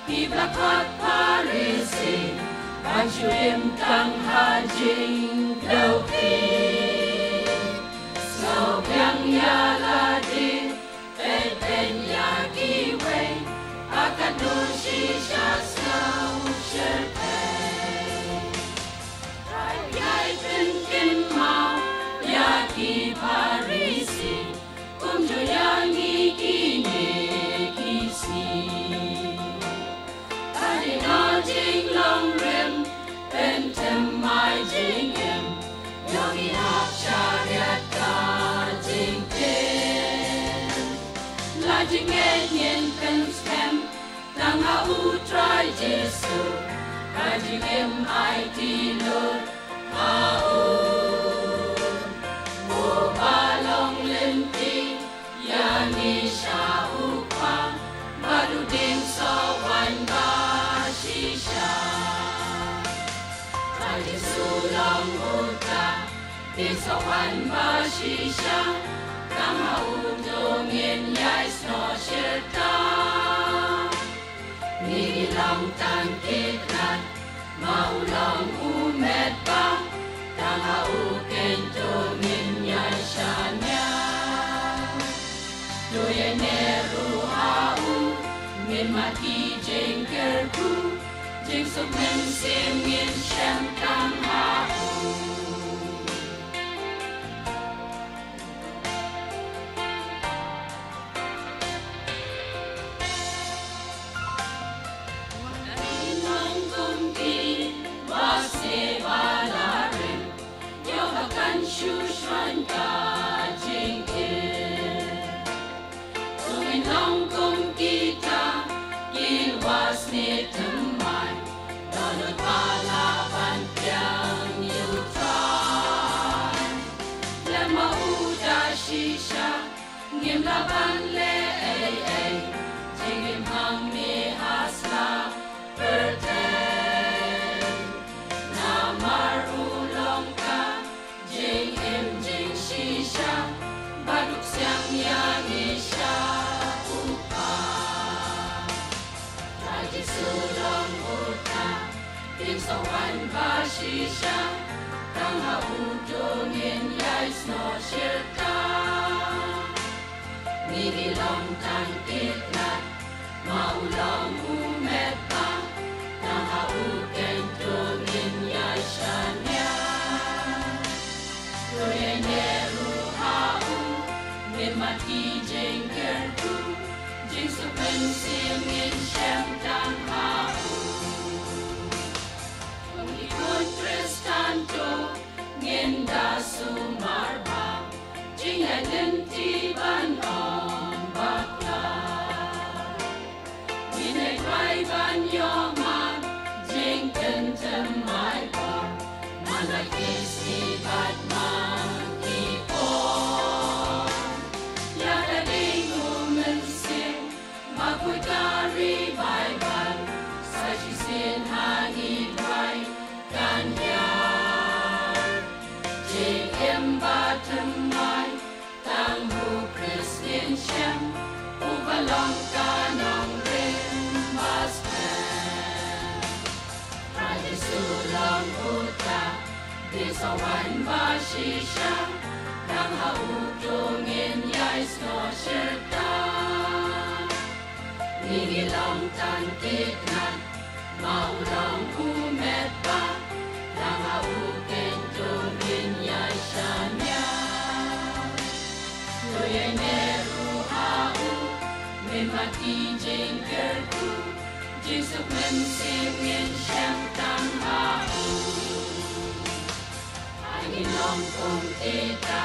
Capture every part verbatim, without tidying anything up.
Ki ba khot Pharisi, ban shu im tang ha jingkdew khih. Sngewbiang ïa lade, peit peit ïa kiwei, ba ka dur shisha sngewshyrkhei. Trai ïai pynkynmaw ïa ki Pharisi, kumjuh ïa ngi kine ki sngi. Ka dei noh jinglong rim, pynthymmai jingim, ïoh ngi hap shariat ka jingtim. La jingngeit ngin pynskhem, tang ha U Trai Jisu, ka jingim aiti lut ha U. Uba long lynti ïa ngi sha U Kpa, bad u dieng soh waiñ ba shisha. Trai Jisu long uta, dieng soh waiñ ba shisha, tang ha uto ngin ïai snoh shirta. Ngi long tang ki kynad, ma u long u met ba, tang ha u keiñ to ngin ïai shaniah. To ïaineh ruh ha u, ngin mad ki jingkyrkhu, jingsuk mynsiem ngin shem tang ha u. Wat nang kum ki, wat sngewbha la rim, ïoh ba kan shu shuh ka jingkit. shisha, tang ha u to ngin ïai snoh shirta. Ngi ngi long tang ki khnat, ma u long u met ba, tang ha u keiñ to ngin ïai shaniah. To ïaineh ruh ha u, ngin mad ki jingkyrkhu, jingsuk mynsiem ngin shem tang ha u. Kum ki khun Khristan to ngin da sumar ba jingïaid lynti ban ong bakla. Ngin ïai rai ban ïoh man jingkynthymmai bor man la ki sngi bad man ki por. Ïa ka ding u mynsiem ba khuid ka ri Baibl, sa shisien ha ngi duwai kan hiar. Jingim ba thymmai tang u Khrist ngin shem, uba long ka nongrim ba skhem. Trai Jisu long uta, dei sa waiñ ba shisha, tang ha u to ngin ïai snoh shirta. Ngi ngi long tang ki khnat, ma u long u met ba, tang ha u keiñ to ngin ïai shaniah. To ïaineh ruh ha u, ngin mad ki jingkyrkhu, jingsuk mynsiem ngin shem tang ha u. Ai ngin long kum kita,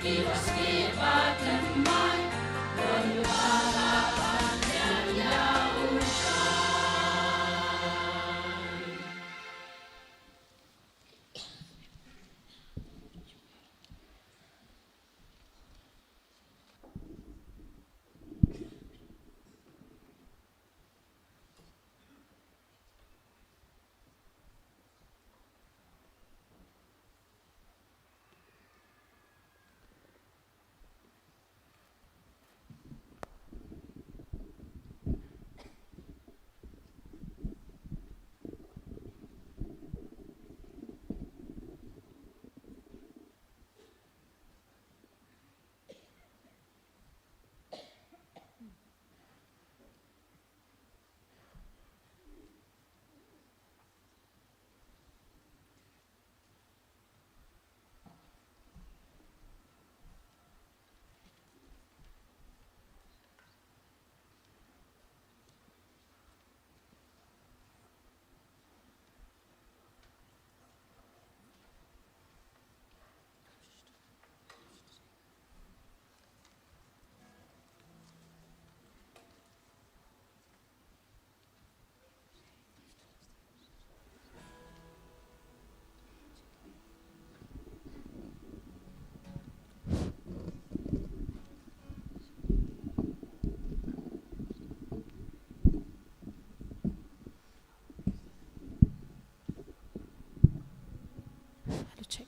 kiba sngewbha thymmai, don ba la ban ïa u Trai. Hello, check.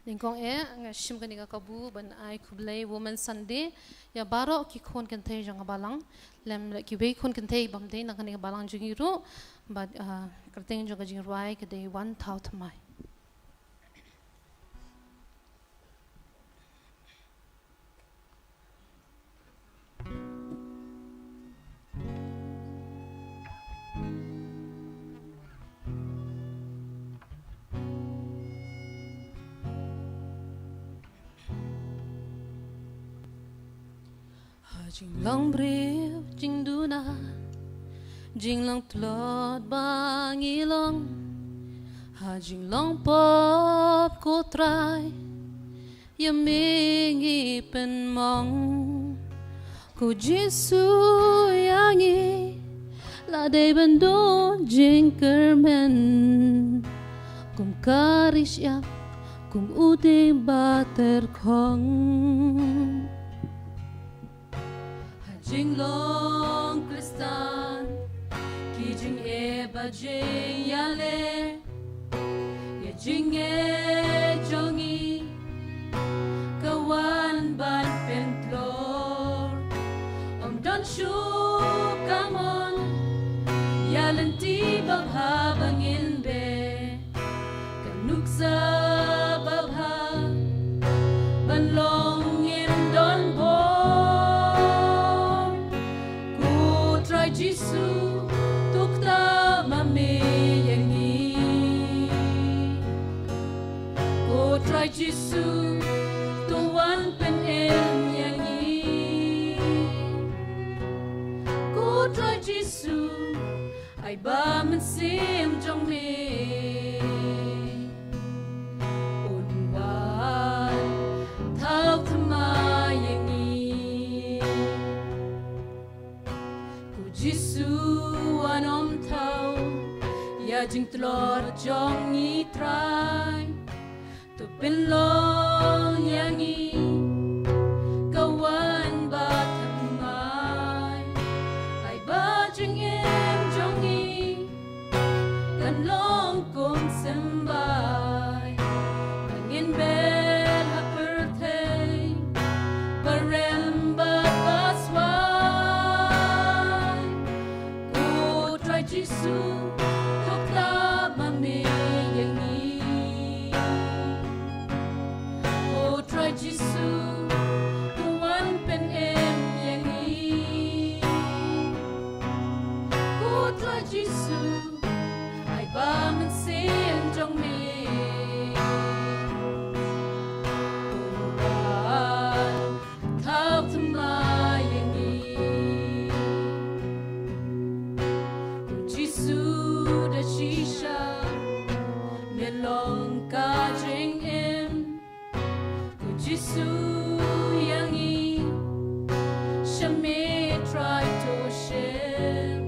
Nyngkong eh, nga shim kane ka kabu ban ai khublei Women's Sunday ïa baroh ki khun kynthei jong ka balang, lem kiwei khun kynthei bym dei na kane ka balang jong ngi ruh, bad, ah, kyrteng jong ka jingrwai ka dei Wan Thaw Thymmai. Ha jinglong briew jingduna, jinglong tlot ba ngi long, ha jinglong pop ko Trai, ïa me ngi pynmong. Ko Jisu ïa ngi la dei ban don jingkyrmen, kum ka ri shyiap, kum u dieng ba tyrkhong. Jinglong Khristan, ki jingeh bad jingïaleh, ïa jingeh jong ngi ka wan ban pyntlor. Ym don shuh ka mon ïa lynti babha ba ngin beh, ka nuksa babha ban long ngim don bor. Ko Trai Jisu, to kta ma me ïa ngi. Ko Trai Jisu, to wan pynim ïa ngi. Ko Trai Jisu, ai ba mynsiem jong me un wan thaw thymmai ïa ngi. Ko Jisu, wan ym thaw ïa jingtlot jong ngi Trai. To pynlong ïa ngi ka wan bathymmai. Ai ba jingim jong ngi kan long kum symbai, ba ngin beh ha pyrthei ba rem bad ba swai. Ko Trai Jisu, to kta ma me ïa ngi. Ko Trai Jisu, to wan pynim ïa ngi. Ko Trai Jisu, ai ba mynsiem jong me un wan thaw thymmai ïa ngi. Ko Jisu, da shisha me long ka jingim. Ko Jisu, ïa ngi sha me Trai to shim.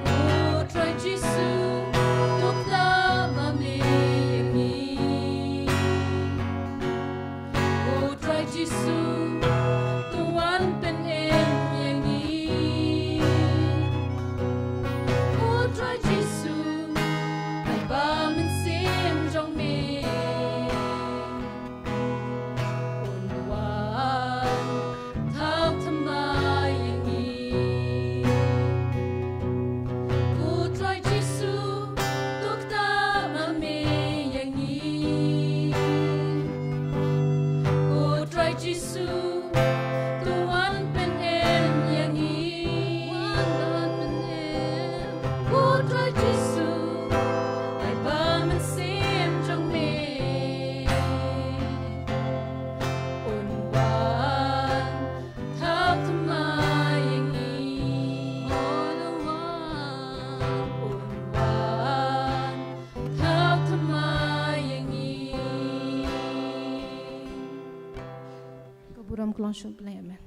Ko Trai Jisu, to kta ma me ïa ngi. Ko Trai Jisu, to wan pynim ïa ngi. Ko Trai Jisu, ai ba mynsiem jong me un wan thaw thymmai ïa ngi. Ko Trai Jisu, to kta ma me ïa ngi. Ko Trai Jisu, to wan pynim ïa ngi. Wan pynim. Ko Trai Jisu, ai ba mynsiem jong me un wan thaw thymmai ïa ngi. Un wan thaw thymmai ïa ngi. Ka burom ka long sha U Blei, amen.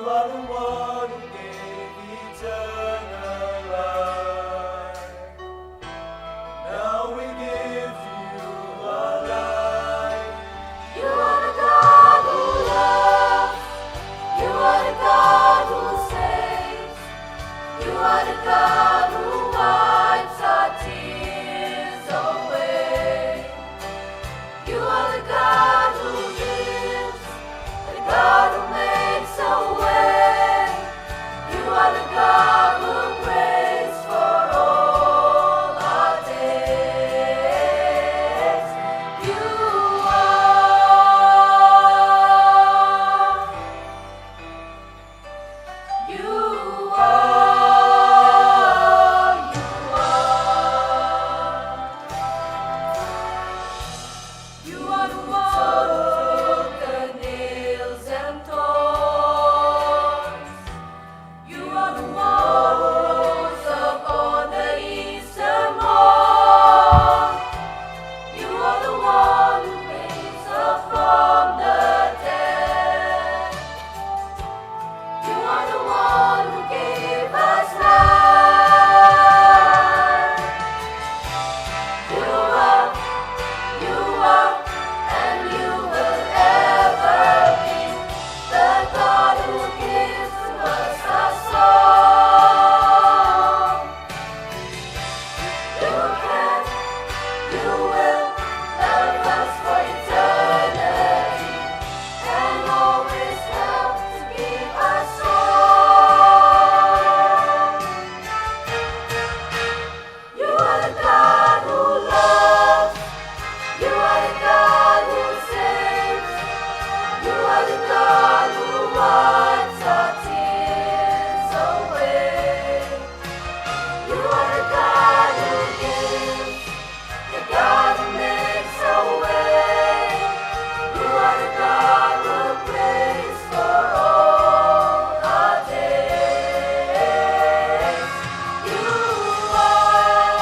You are the one who gave eternal life. Now we give you our life. You are the God who loves. You are the God who saves. You are the God who wipes our tears away. You are the God who gives, the God who makes a way. You are the God who prays for all our days. You are. You are, you are. You are the one who took the nails and thorns. You are the one who rose up on the Easter morn. You are the one who raised up from the dead. You are the one who gave us life. You are, you are, and you will ever be the God who gives to us a song. You can, you will love us for eternity and always help to keep us strong. You are the God who loves. You are the God who saves. You are the God who wipes our tears away. You are the God who gives, the God who makes a way. You are the God who prays for all our days. You are.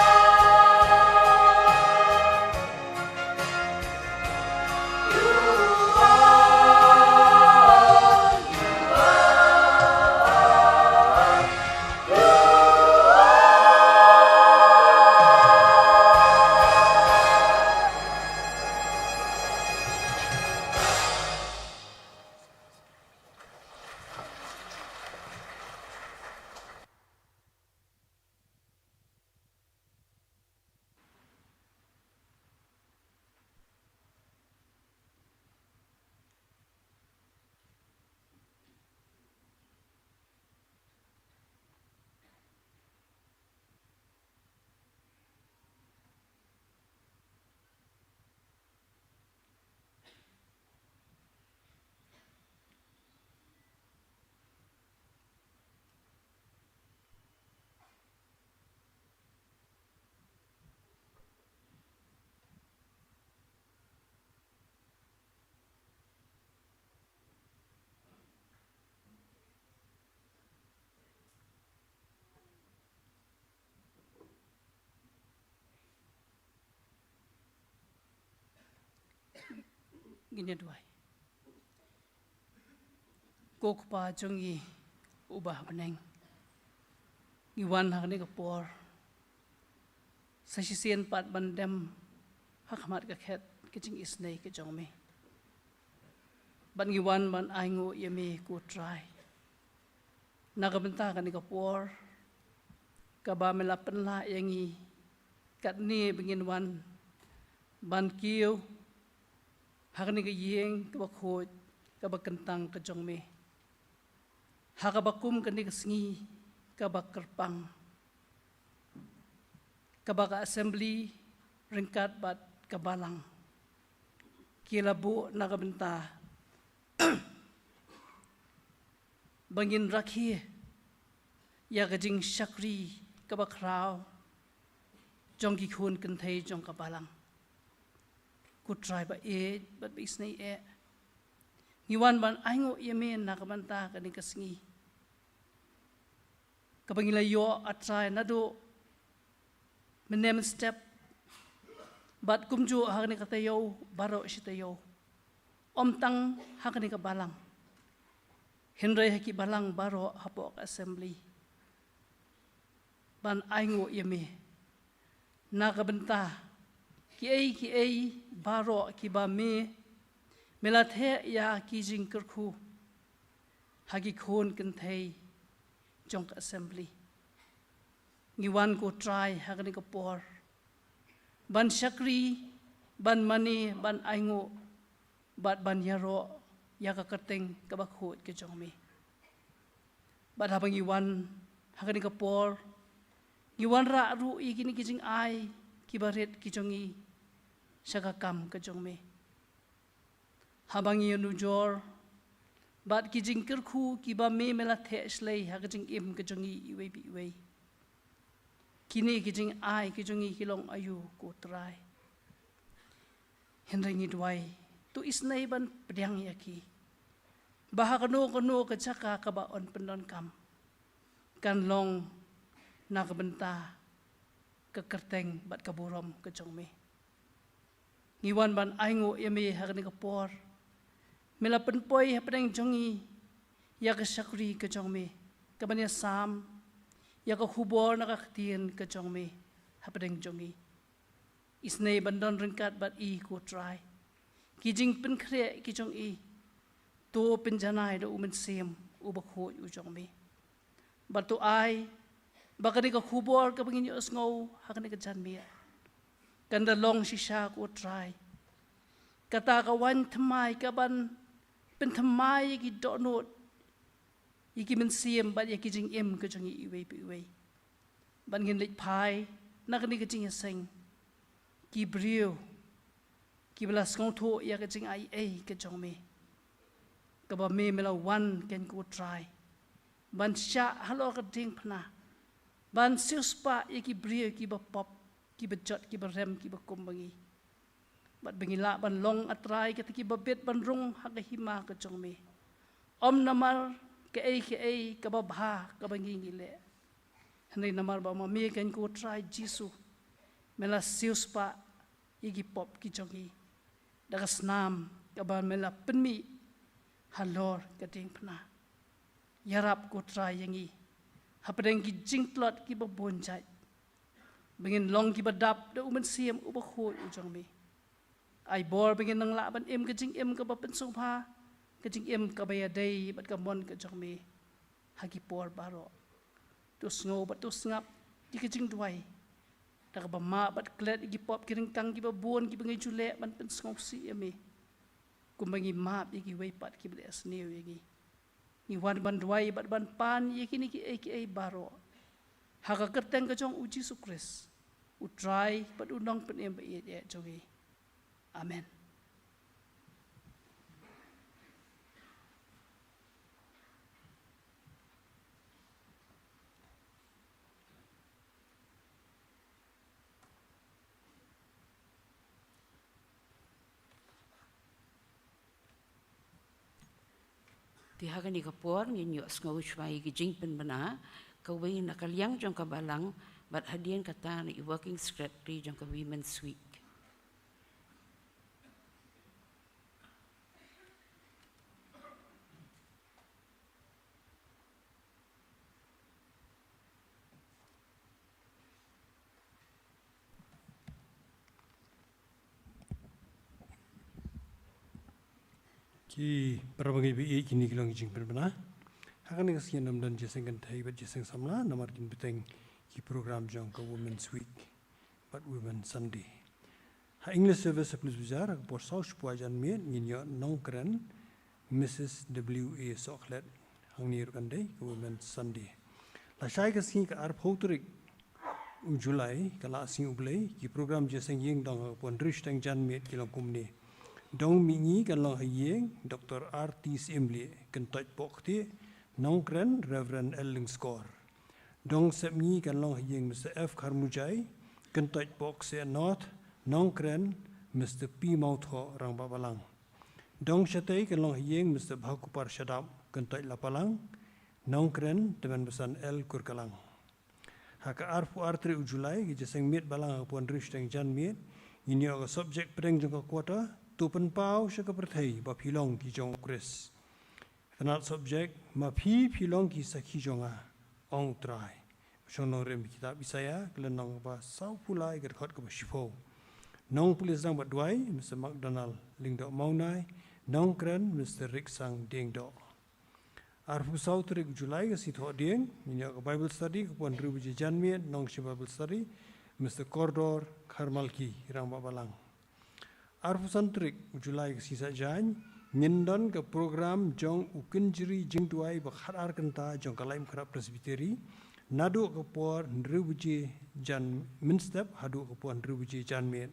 Ngin ïa duwai. Ko Kpa jong ngi uba ha bneng, ngi wan ha kane ka por sa shisien pat ban dem ha khmat ka khet ka jingisynei ka jong me. Bad ngi wan ban ainguh ïa me ko Trai na ka bynta kane ka por kaba me la pynlah ïa ngi katne ba ngin wan ban kiew ha kane ka ïing kaba khuid kaba kyntang ka jong me, ha kaba kum kane ka sngi kaba kyrpang, kaba ka assembly ryngkat bad ka balang ki la buh na ka bynta ba ngin rakhe ïa ka jingshakri kaba khraw jong ki khun kynthei jong ka balang. Ko Trai ba ïeit bad ba isynei eh, ngi wan ban ainguh ïa me na ka bynta kane ka sngi kaba ngi la ïoh, A Trai, naduh mynne mynstep bad kumjuh ha kane ka taïew baroh shi taïew, ym tang ha kane ka balang, Hynrei ha ki balang baroh hapoh ka assembly ban ainguh ïa me na ka bynta kiei kiei baroh kiba me, me la theh ïa ki jingkyrkhu ha ki khun kynthei jong ka assembly. Ngi wan, ko Trai, ha kane ka por ban shakri, ban mane, ban ainguh bad ban ïaroh ïa ka kyrteng kaba khuid ka jong me. Bad haba ngi wan ha kane ka por, ngi wanrah ruh ïa kine ki jingai kiba rit ki jong ngi sha ka kam ka jong me. Haba ngi ïanujor bad ki jingkyrkhu kiba me, me la theh shlei ha ka jingim ka jong ngi iwei pa iwei, kine ki jingai ki jong ngi ki long aïu, ko Trai? Hynrei ngi duwai, to isynei ban pdiang ïa ki, ba ha kano kano ka jaka kaba yn pyndonkam, kan long na ka bynta ka kyrteng bad ka burom ka jong me. Ngi wan ban ainguh ïa me ha kane ka por. Me la pynpoi hapdeng jong ngi ïa ka shakri ka jong me, kaban ïasam ïa ka khubor na ka ktien ka jong me hapdeng jong ngi. Isynei ban don ryngkat bad i, ko Trai. Ki jingpynkhreh ki jong i, to pynjanai da u Mynsiem uba khuid u jong me. Bad to ai ba kane ka khubor kaba ngin ïohsngew ha kane ka janmiet kan da long shisha, ko Trai, kata ka waiñ thymmai kaban pynthymmai ïa ki dohnud, ïa ki mynsiem bad ïa ki jingim ka jong ngi iwei pa iwei. Bad ngin leit phai na kane ka jingïaseng ki briew kiba la sngewthuh ïa ka jingaiei ka jong me, kaba me, me la wan, kein ko Trai, ban shah halor ka diengphna, ban siewspah ïa ki briew kiba pop, kiba jot, kiba rem, kiba kum ba ngi, bad ba ngin lah ban long, A Trai, kita kiba bit ban rung ha ka hima ka jong me, ym namar kaei kaei kaba bha kaba ngi, ngi leh, hynrei namar ba ma me, kein ko Trai Jisu, me la siewspah ïa ki pop ki jong ngi da ka snam kaba me la pynmih halor ka diengphna. Ïarap, ko Trai, ïa ngi hapdeng ki jingtlot kiba bun jait, ba ngin long kiba dap da u Mynsiem uba khuid u jong me. Ai bor ba ngin nang lah ban im ka jingim kaba pynsngewbha, ka jingim kaba ïadei bad ka mon ka jong me ha ki por baroh. To sngew bad to sngap ïa ki jingduwai, da kaba map bad klet ïa ki pop ki ryngkang kiba bun kiba ngi ju leh ban pynsngewsih ïa me, kumba ngi map ïa kiwei pat kiba leh sniew ïa ngi. Ngi wan ban duwai bad ban pan ïa kine kiei kiei baroh ha ka kyrteng ka jong u Jisu Khrist, u Trai bad u Nongpynim ba ïeit jong ngi. Amen. Te ha kane ka por ngin ïohsngew shuwa ïa ki jingpynbna, kawei na ka liang jong ka balang bad hadien kata na i Working Secretary jong ka Women's Week. Ki para bangeit ba ïeit, kine ki long ki jingpynbna. Ha kane ka sngi ym don jingïaseng kynthei bad jingïaseng samla namar kin bteng ki program jong ka Women's Week bad Women's Sunday. Ha English Service Police Bazar ha ka por saw shiphew janmiet ngin ïoh nongkren Missus W A Sohkhlet. Hangne ruh kan dei ka Women's Sunday. Lashai ka sngi ka arphew tarik u July, ka Lah Sngi U Blei, ki program jingïaseng ïing dong ha ka por hynriew shiteng janmiet ki long kumne. Dong mihngi kan long ha ïing Doctor R T Syiemlieh, kyntoit Pohktieh, nongkren Reverend L Lyngskor. Dong sepngi kan long ha ïing Mister F Kharmujai, kyntoit Pohkseh North, nongkren Mister P Mawthoh, rangbah balang. Dong shatei kan long ha ïing Mister Bhakupar Shadap, kyntoit Lapalang, nongkren tymmen basan L Kurkalang. Ha ka arphew ar tarik u July, ka jingïaseng miet balang ha ka por hynriew shiteng janmiet, ngin ïoh ka subject pdeng jong ka quarter, To Pynpaw sha ka Pyrthei ba Phi Long ki Jong U Khrist. Tnat subject, ma phi phi long ki sakhi jong nga, ong u Trai. Shong nongrim kitab Isaiah, ka lynnong ba saw phew lai, ka dkhot kaba shiphew. Nongpulit sdang bad duwai, Mister McDonald Lyngdoh Mawnai, nongkren, Mister Riksang Diengdoh. Arphew saw tarik July ka sngi Thohdieng, ngin ïoh ka Bible study ka por hynriew baje janmiet, nongshim Bible study, Mister Kordor Kharmalki, Rangbah Balang. Arphew san tarik July ka sngi Saitjaiñ, ngin don ka program jong u Kynjri Jingduwai ba khatar kynta jong ka Laitumkhrah Presbytery, naduh ka por hynriew baje jan mynstep, haduh ka por hynriew baje janmiet.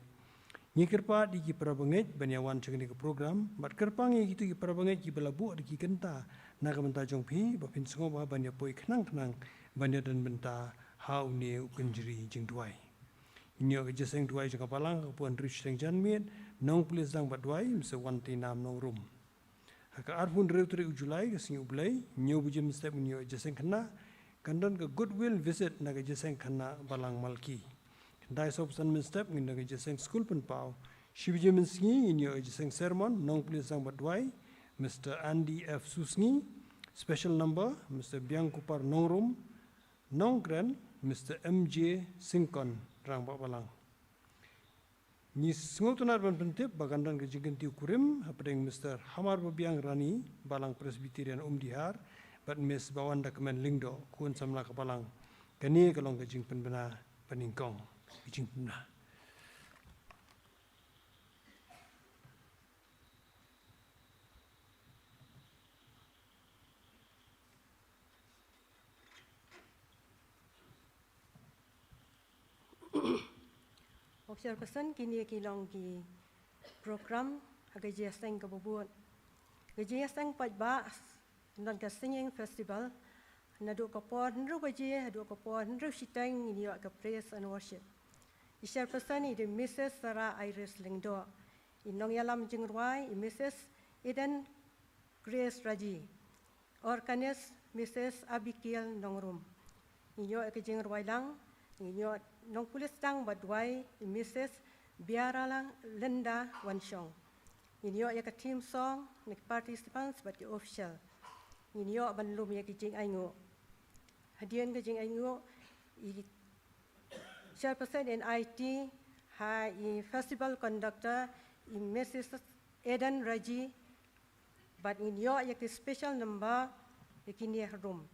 Ngi kyrpad ïa ki para bangeit ban ïa wan sha kane ka program, bad kyrpang ïa kito ki para bangeit kiba la buh da ki kynta na ka bynta jong phi, ba phin sngewbha ban ïa poi khnang khnang ban ïa don bynta ha une u Kynjri Jingduwai. Ngin ïoh ka jingïaseng duwai jong ka Balang ka por hynriew shiteng janmiet, nongpulit sdang bad duwai, Mister Wanteinam Nongrum. Ha ka arphew hynriew tarik u July ka sngi U Blei, hynñiew baje mynstep ngin ïoh jingïaseng khynnah, kan don ka Goodwill Visit na ka jingïaseng khynnah Balang Malki. Khyndai saw phew san mynstep ngin don ka jingïaseng skul pynpaw, shi baje mynsngi ngin ïoh jingïaseng sermon, nongpulit sdang bad duwai, Mister Andy F Susngi, special number, Mister Biangkupar Nongrum, nongkren, Mister M J Syngkon, Rangbah Balang. Ngi sngewtynnat ban pyntip ba kan don ka jingkyntiew kurim hapdeng Mister Hamarbabiang Rani, Balang Presbyterian Umdihar, bad Miss Bawandakmen Lyngdoh, khun samla ka Balang. Kane ka long ka jingpynbna banyngkong, ka jingpynbna. Officer person, kine ki long ki program ha ka jingïaseng kaba bud. Ka jingïaseng paidbah, don ka singing festival, naduh ka por hynriew baje haduh ka por hynriew shiteng ngin ïoh ka praise and worship. I chairperson i dei Missus Sarah Iris Lyngdoh. I nongïalam jingrwai i Missus Eden Grace Raji. Organist, Missus Abigail Nongrum. Ngin ïoh ïa ka jingrwai lang, ngin ïoh nongpulit sdang bad duwai i Missus Biaralang Linda Wanshong. Ngin ïoh ïa ka theme song na ki participants bad ki official. Ngin ïoh ban lum ïa ka jingainguh. Hadien ka jingainguh, i chairperson N I T ha i festival conductor i Missus Eden Raji, bad ngin ïoh ïa ki special number ïa kine harum.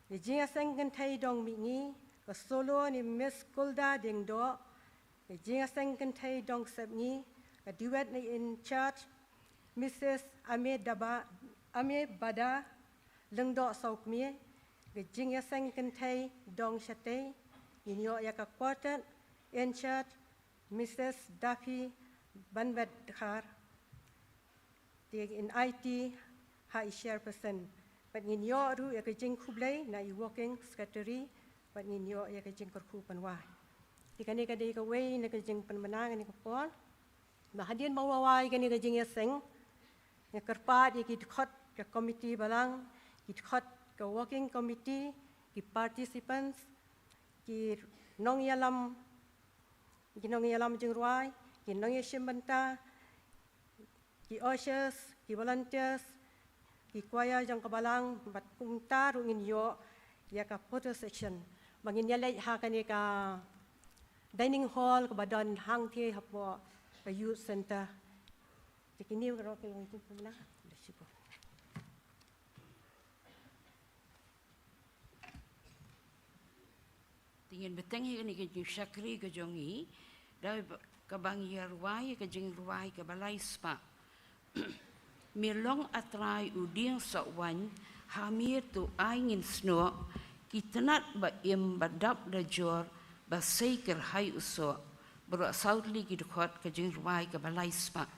Ka jingïaseng kynthei dong mihngi, ka solo na i Miss Kulda Diengdoh, ka jingïaseng kynthei dong sepngi, ka duet na i in charge, Missus Ame Daba, Ame Bada Lyngdoh Sawkmie, ka jingïaseng kynthei dong shatei, ngin ïoh ïa ka quartet in charge, Missus Daffy Banbet Dkhar, te in I T ha i chairperson. Bad ngin ïoh ruh ïa ka jingkhublei na i working secretary, bad ngin ïoh ïa ka jingkyrkhu pynwai. Te kane ka dei kawei na ka jingpynbna kane ka por. Ba hadien ba u la wai kane ka jingïaseng, nga kyrpad ïa ki dkhot ka committee balang, ki dkhot ka working committee, ki participants, ki nongïalam, ki nongïalam jingrwai, ki nongïashim bynta, ki ushers, ki volunteers, ki choir jong ka balang, bad kumta ruh ngin ïoh ïa ka photo session. Ba ngin ïaleit ha kane ka dining hall kaba don hangtei hapoh ka youth center. Te kine ruh ki long ki pynbna. Te ngin bteng ïa kane ka jingshakri ka jong ngi da kaba ngi ïa rwai ka jingrwai kaba lai spah. Me long A Trai u dieng soh waiñ, ha me to ai ngin snoh, ki tnat ba im ba dap da jor, ba sei kyrhai u soh. Baroh saw tylli ki dkhot ka jingrwai kaba lai spah.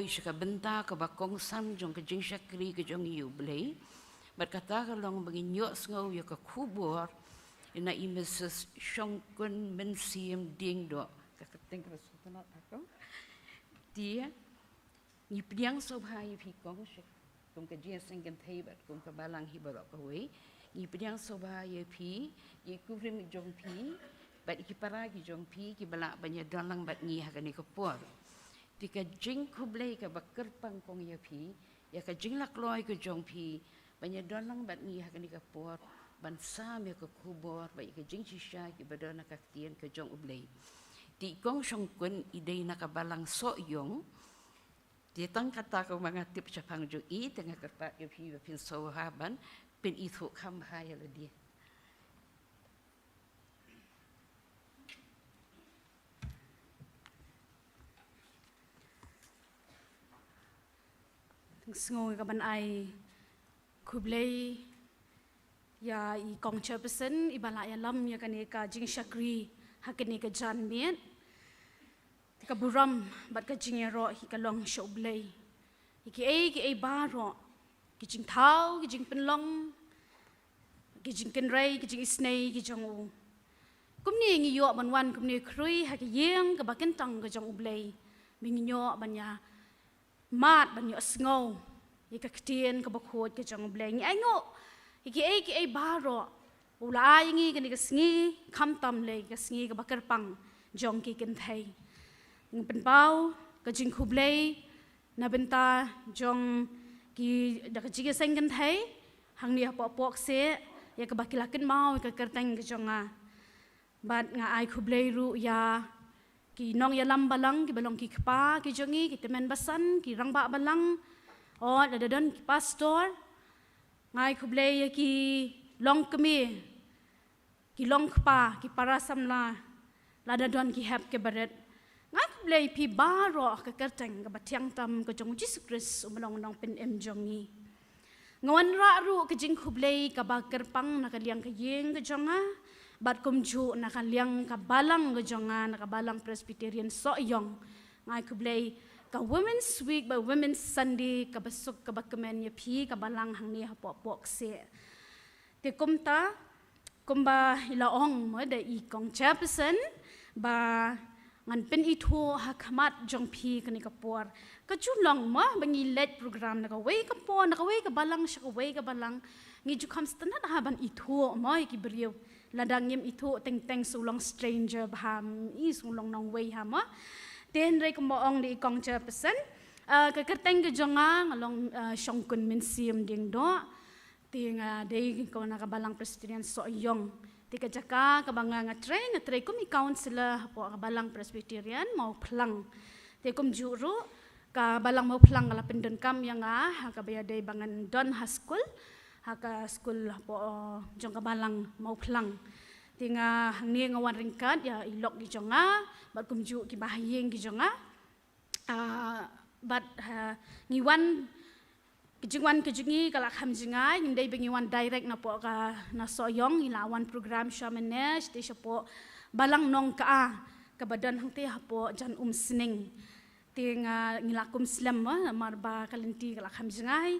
sha ka bynta kaba kongsan jong ka jingshakri ka jong ngi ïa U Blei. Bad kata ka long ba ngin ïohsngew ïa ka khubor na i Mrs Shongkun Mynsiem Diengdoh. Ka kyrteng kaba sngewtynnat ha kong. Te ngi pdiang sngewbha ïa phi kong sha kum ka jingïaseng kynthei bad kum ka balang hi baroh kawei. Ngi pdiang sngewbha ïa phi, ïa i kurim jong phi bad ïa ki para ki jong phi kiba lah ban ïadon lang bad ngi ha kane ka por. Te ka jingkhublei kaba kyrpang kong ïa phi, ïa ka jinglakloi ka jong phi ban ïadon lang bad ngi ha kane ka por, ban sam ïa ka khubor bad ïa ka jingshisha kiba don na ka ktien ka jong U Blei. Te i kong Shongkun i dei na ka balang Sohiong. Te tang kata kaba nga tip shaphang jong i, te nga kyrpad ïa phi ba phin sngewbha ban pynithuh kham bha ïa lade. Tang sngew ka ban ai khublei ïa i kong chairperson iba la ïalam ïa kane ka jingshakri ha kane ka janmiet. Te ka burom bad ka jingïaroh hi ka long sha U Blei. Ïa kiei kiei baroh, ki jingthaw, ki jingpynlong, ki jingkynrei, ki jingisynei ki jong u. Kumne ngi ïoh ban wan kumne khrui ha ka ïing kaba kyntang ka jong U Blei. Ba ngin ïoh ban ïa mad ban ïohsngew ïa ka ktien kaba khuid ka jong U Blei. Ngi ainguh ïa kiei kiei baroh u la ai ïa ngi kane ka sngi, khamtam lei ka sngi kaba kyrpang jong ki kynthei. Ngi pynpaw ka jingkhublei na bynta jong ki da ka jingïaseng kynthei hangne hapoh Pawkseh, ïa kaba ki la kynmaw ïa ka kyrteng ka jong nga. Bad nga ai khublei ruh ïa ki nongïalam balang kiba long ki kpa ki jong ngi, ki tymmen basan, ki rangbah balang, oh, lada don ki pastor. Nga ai khublei ïa ki longkmie, ki longkpa, ki para samla, lada don ki hep ki barit. Nga ai khublei ïa phi baroh ha ka kyrteng kaba thiang tam ka jong U Jisu Khrist uba long u nongpynim jong ngi. Nga wanrah ruh ka jingkhublei kaba kyrpang na ka liang ka ïing ka jong nga, bad kumjuh na ka liang ka balang ka jong nga, na ka Balang Presbyterian Sohiong. Nga ai khublei ka Women's Week bad Women's Sunday kaba suk kaba kmen ïa phi ka balang hangne hapoh Pawkseh. Te kumta, kumba i la ong mo da i kong chairperson, ba ngan pynithuh ha khmat jong phi kane ka por. Ka ju long mo ba ngi leit program na kawei ka por, na kawei ka balang sha kawei ka balang, ngi ju kham sngewtynnat ha ban ithuh mo ïa ki briew. Lada ngim ithuh teng teng shu long stranger bha, i shu long nongwei ha mo. Te hynrei kumba ong da i kong chairperson, ah, ka kyrteng ka jong nga nga long, ah, Shongkun Mynsiem Diengdoh. Te nga dei ko na ka Balang Presbyterian Sohiong. Te ka jaka kaba nga, nga trei, nga trei kum i counselor hapoh ka Balang Presbyterian Mawphlang. Te kumjuh ruh ka Balang Mawphlang ka la pyndonkam ïa nga ha kaba ïadei ba ngan don ha skul, ha ka skul hapoh jong ka Balang Mawphlang. Te nga hangne nga wan ryngkat ïa i lok ki jong nga bad kumjuh ki bahaïing ki jong nga. Ah, bad, ah, ngi wan, ka jingwan ka jong ngi ka la kham jngai, ngim dei ba ngi wan direct napoh ka, na Sohiong, ngi la wan program sha mynne, te shapoh Balang Nongkha, kaba don hangte hapoh Jan Umsning. Te nga, ngi la kum slem mo, namar ba ka lynti ka la kham jngai.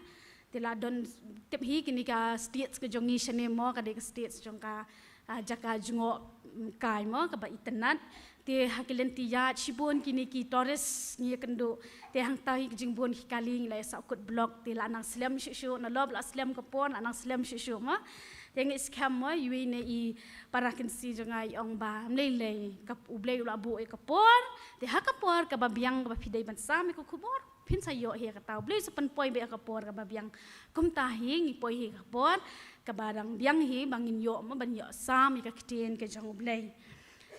Te la don tip hi kine ka states ka jong ngi shane mo, ka dei ka states jong ka, ah, jaka jngoh, mm, kai mo, kaba itynnat. Te ha ki lynti ïaid shibun kine ki tourist ngi ïakynduh. Te hangta hi ka jingbun ki kali ngi la ïa sahkut vlog, te la nang slem shuh shuh, nalor ba la slem ka por, la nang slem shuh shuh mo. Te nga ngeit skhem mo, iwei na i para kynsi jong nga i ong ba, ym lei lei, ka U Blei u la buh ïa ka por, te ha ka por kaba biang kaba phi dei ban sam ïa ka khubor, phin sa ïoh hi ïa kata, U Blei u sa pynpoi beit ha ka por kaba biang. Kumta hi ngi poi hi ha ka por kaba dang biang hi ba ngin ïoh mo ban ïoh sam ïa ka ktien ka jong U Blei.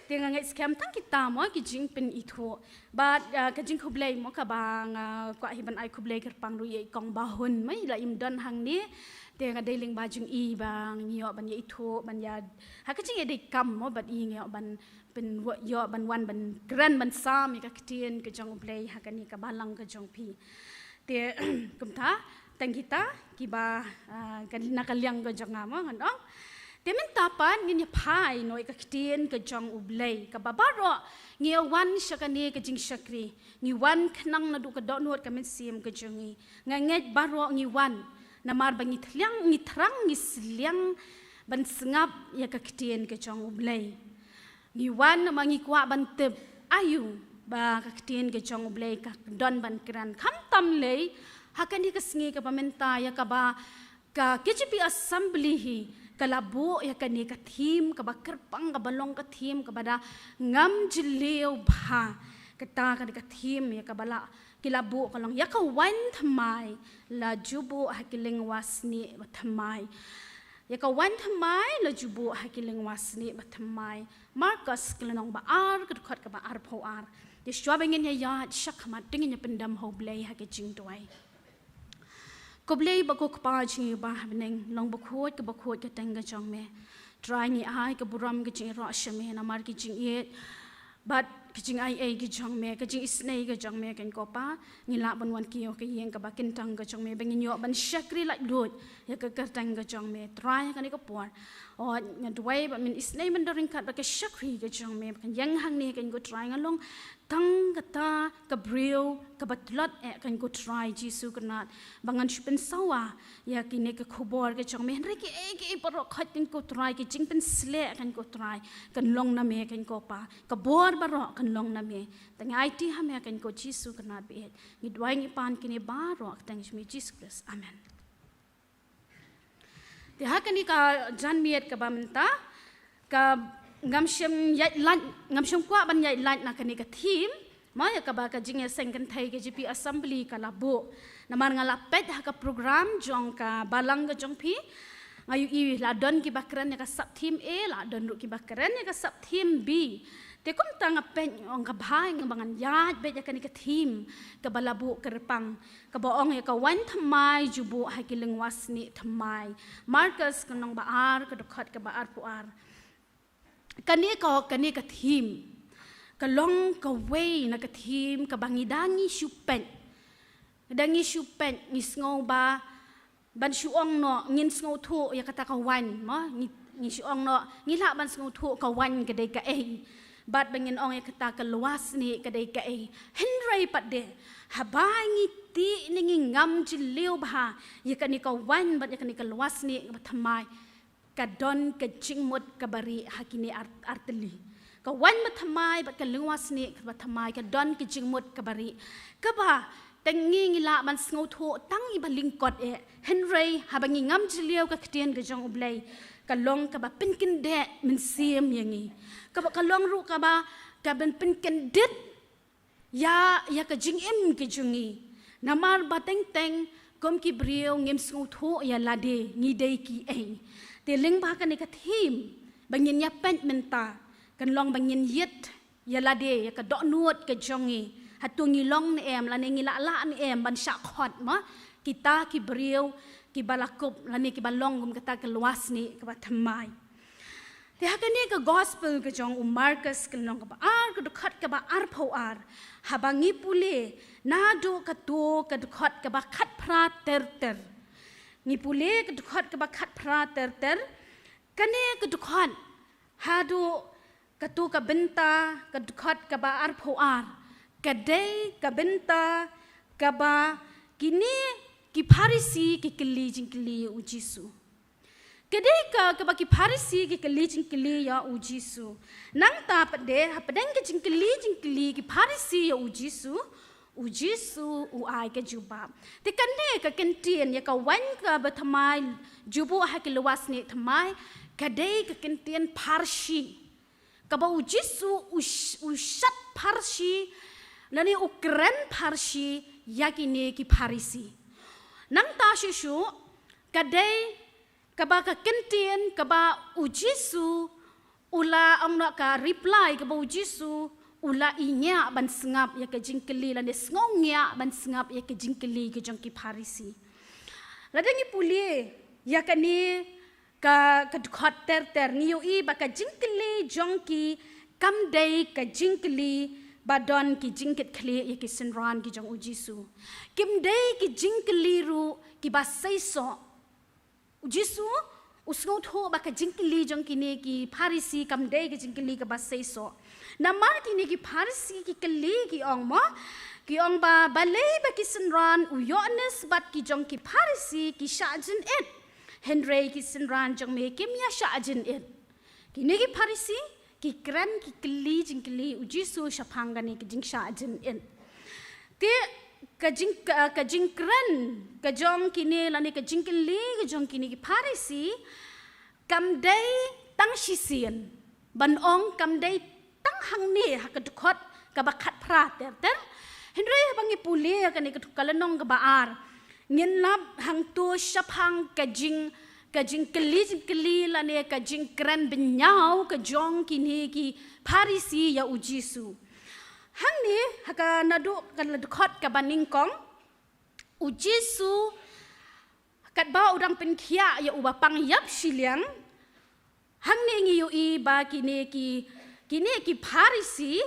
Te nga ngeit skhem tang kita mo ki jingpynithuh. Bad, ah, ka jingkhublei mo kaba nga kwah hi ban ai khublei kyrpang ruh ïa i kong Bahun mo i la im don hangne. Te nga dei lyngba jong i ba ngi ïoh ban ïa ithuh ban ïa ha ka jingïadei kam mo bad i ngi ïoh ban pyn-, ïoh ban wan ban kren ban sam ïa ka ktien ka jong U Blei ha kane ka balang ka jong phi. Te kumta tang kita kiba, ah, ka, na ka liang ka jong nga mo ngan ong. Te mynta pat ngin ïa phai noh ïa ka ktien ka jong U Blei, kaba baroh ngi ïa wan sha kane ka jingshakri, ngi wan khnang naduh ka dohnud ka mynsiem ka jong ngi. Nga ngeit baroh ngi wan namar ba ngi thliang, ngi thrang, ngi sliang ban sngap ïa ka ktien ka jong U Blei. Ngi wan namar ngi kwah ban tip aïu ba ka ktien ka jong U Blei ka don ban kren. Khamtam lei ha kane ka sngi kaba mynta ïa kaba ka K J P Assembly hi ka la buh ïa kane ka theme kaba kyrpang, kaba long ka theme kaba da ngam jylliew bha. Kata kane ka theme ïa kaba la ki la buh ka long ïa ka waiñ thymmai la ju buh ha ki lyngwa snieh ba thymmai. Ïa ka waiñ thymmai la ju buh ha ki lyngwa snieh ba thymmai. Markos ka lynnong ba ar, ka dkhot kaba arphew ar. Te shuwa ba ngin ïa ïaid shakhmat, te ngin ïa pyndem ha U Blei ha ka jingduwai. Ko Blei ba ko Kpa jong ngi ba ha bneng, long bakhuid ka bakhuid ka kyrteng ka jong me. Trai, ngi ai ka burom ka jingïaroh sha me namar ka jingïeit bad ka jingaiei ka jong me, ka jingisynei ka jong me, kynmaw ko Pa. Ngi lah ban wan kiew ha ka ïing kaba kyntang ka jong me ba ngin ïoh ban shakri laitluid ïa ka kyrteng ka jong me. Trai, ha kane ka por, oh, nga duwai ba men isynei, men da ryngkat bad ka shakri ka jong me, ba kan ïeng hangne, kynmaw ko Trai, nga long tang kata ka briew kaba tlot eh, kynmaw ko Trai Jisu Kynrad, ba ngan shu pynsawa ïa kine ki khubor ki jong me. Hynrei kiei kiei baroh, kynmaw ko Trai, ki jingpynsleh, kynmaw ko Trai, kan long na me, kynmaw ko Pa. Ka bor baroh kan long na me. Te nga aiti ha me, kynmaw ko Jisu Kynrad ba ïeit. Ngi duwai ngi pan kine baroh ha ka kyrteng jong me Jisu Khrist. Amen. Te ha kane ka janmiet kaba mynta, ka ngam shym ïaid lait, ngam shym kwah ban ïaid lait na kane ka theme, mo, ïa kaba ka jingïaseng kynthei K J P Assembly ka la buh. Namar nga la peit ha ka program jong ka balang ka jong phi, nga ïohi la don kiba kren ïa ka sub theme A, la don ruh kiba kren ïa ka sub theme B. Te kumta nga peit, ong ka bha ïa nga ba ngan ïaid beit ïa kane ka theme kaba la buh kyrpang, kaba ong ïa ka waiñ thymmai ju buh ha ki lyngwa snieh thymmai. Markos ka lynnong ba ar, ka dkhot kaba arphew ar. Kane ka, kane ka theme ka long kawei na ka theme kaba ngi da ngi shu peit, ngi da ngi shu peit, ngi sngew ba ban shu ong noh, ngin sngewthuh ïa kata ka waiñ, mo, ngi, ngi shu ong noh, ngi lah ban sngewthuh ka waiñ ka dei kaei, bad ba ngin ong ïa kata ka lyngwa snieh ka dei kaei. Hynrei pat de, haba ngi tih ne ngi ngam jylliew bha ïa kane ka waiñ bad ïa kane ka lyngwa snieh kaba thymmai, ka don ka jingmut kaba rieh ha kine ar, artylli. Ka waiñ ba thymmai bad ka lyngwa snieh kaba thymmai ka don ka jingmut kaba rieh, kaba tang ngi ngi lah ban sngewthuh tang ïa ba lyngkot eh. Hynrei haba ngi ngam jylliew ka ktien ka jong U Blei, ka long kaba pynkyndit mynsiem ïa ngi. Kaba ka long ruh kaba, ka ban pynkyndit ïa, ïa ka jingim ka jong ngi. Namar ba teng teng kum ki briew ngim sngewthuh ïa lade ngi dei kiei. Te lyngba kane ka theme ba ngin ïa peit mynta, kan long ba ngin ïit ïa lade, ïa ka dohnud ka jong ngi. Hato ngi long ne em, lane ngi lah lah ne em ban shah khot, mo, kita ki briew kiba la kup lane kiba long kum kata ka lyngwa snieh kaba thymmai. Te ha kane ka gospel ka jong u Markos ka lynnong kaba ar, ka dkhot kaba arphew ar, haba ngi pule naduh kato ka dkhot kaba khatphra ter ter. Ngi pule ka dkhot kaba khatphra ter ter. Kane ka dkhot haduh kato ka bynta, ka dkhot kaba arphew ar, ka dei ka bynta kaba kine ki Pharisi ki kylli jingkylli ïa u Jisu. Ka dei ka, kaba ki Pharisi ki kylli jingkylli ïa u Jisu. Nangta pat de, hapdeng ka jingkylli jingkylli ki Pharisi ïa u Jisu, u Jisu u ai ka jubab. Te kane ka kyntien ïa ka waiñ kaba thymmai ju buh ha ki lyngwa snieh thymmai, ka dei ka kyntien pharshi, kaba u Jisu u sh-, u shad pharshi lane u kren pharshi ïa kine ki Pharisi. Nangta shuh shuh, ka dei kaba ka kyntien kaba u Jisu u la ong noh, ka reply kaba u Jisu u la ïngiah ban sngap ïa ka jingkylli lane sngewbha ban sngap ïa ka jingkylli ka jong ki Pharisi. Lada ngi pule ïa kane ka, ka dkhot ter ter, ngi ïohi ba ka jingkylli jong ki kam dei ka jingkylli ba don ki jingkitkhlieh ïa ki synran ki jong u Jisu. Kim dei ki jingkylli ruh kiba seisoh. U Jisu U sngewthuh ba ka jingkylli jong kine ki Pharisi kam dei ka jingkylli kaba seisoh. Namar kine ki Pharisi ki kylli ki ong mo, ki ong ba balei ba ki synran u Ïoannis bad ki jong ki Pharisi ki shah jingit, hynrei ki synran jong me kim ïa shah jingit. Kine ki Pharisi ki kren ki kylli jingkylli u Jisu shaphang kane ka jingshah jingit. Te ka jing, ka, ka jingkren ka jong kine lane ka jingkylli ka jong kine ki Pharisi kam dei tang shisien, ban ong kam dei tang hangne ha ka dkhot kaba khatphra ter ter. Hynrei haba ngi pule ha kane ka dkhot, ka lynnong kaba ar, ngin lap hangto shaphang ka jing, ka jingkylli jingkylli lane ka jingkren bynñiaw ka jong kine ki Pharisi ïa u Jisu. Hangne ha ka naduh ka dkhot kaba nyngkong, u Jisu katba u dang pynkhiah ïa u bapang ïap shiliang, hangne ngi ïohi ba kine ki, kine ki Pharisi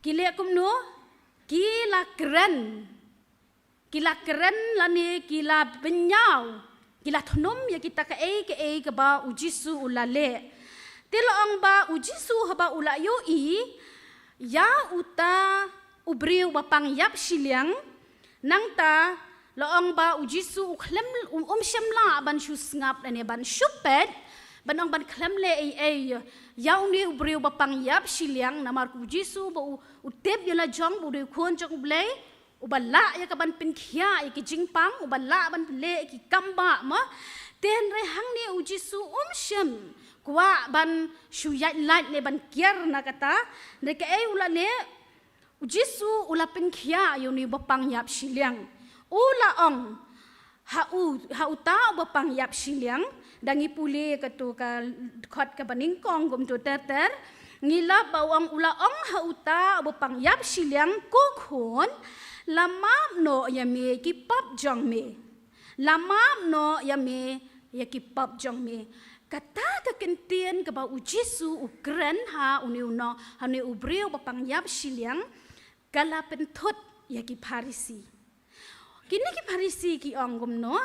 ki leh kumno, ki la kren, ki la kren lane ki la bynñiaw, ki la thnum ïa kita kaei kaei kaba u Jisu u la leh. Te la ong ba u Jisu haba u la ïohi ïa uta u briew bapang ïap shiliang, nangta la ong ba u Jisu u khlem, um, um shym lah ban shu sngap lane ban shu peit, ban ong ban khlem leh ei ei ïa une u briew bapang ïap shiliang, namar u Jisu ba u, u tip ïa la jong ba u dei u Khun jong U Blei, uba lah ïa ka ban pynkhiah ïa ki jingpang, uba lah ban leh ïa ki kam bah mo. Te hynrei hangne u Jisu um shym kwah ban shu ïaid lait ne ban kiar na kata. Hynrei kaei u la leh, u Jisu u la pynkhiah ïa une u bapang ïap shiliang. U la ong ha u, ha uta u bapang ïap shiliang, da ngi pule kato ka dkhot kaba nyngkong kumto ter ter, ngi lap ba u ong, u la ong ha uta u bapang ïap shiliang, ko khun, la map noh ïa me ki pap jong me. La map noh ïa me ïa ki pap jong me. Kata ka kyntien kaba u Jisu u kren ha une u no, ha une u briew bapang ïap shiliang, ka la pynthut ïa ki Pharisi. Kine ki Pharisi ki ong kumno,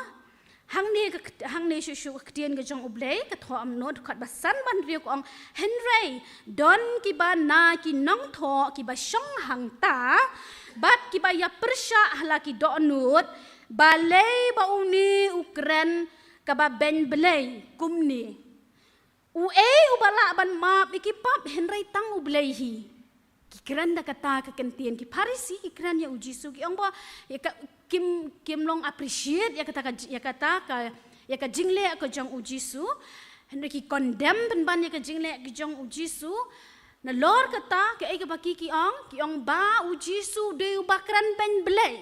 hangne ka, hangne shuh shuh ka ktien ka jong U Blei, ka thoh kumno, dkhot ba san ban hynriew ka ong, hynrei don kiba na ki nongthoh kiba shong hangta, bad kiba ïa pyrshah ha la ki dohnud, balei ba une u kren kaba beiñ Blei kumne. Uei uba lah ban map ïa ki pap, hynrei tang U Blei hi. Ki kren da kata ka kyntien, ki Pharisi ki kren ïa u Jisu, ki ong ba ïa ka, kim, kim long appreciate ïa kata ka, ïa kata ka, ïa ka jingleh ka jong u Jisu. Hynrei ki condemn pynban ïa ka jingleh ka jong u Jisu. Nalor kata, kaei kaba ki, ki ong, ki ong ba u Jisu u dei uba kren beiñ Blei.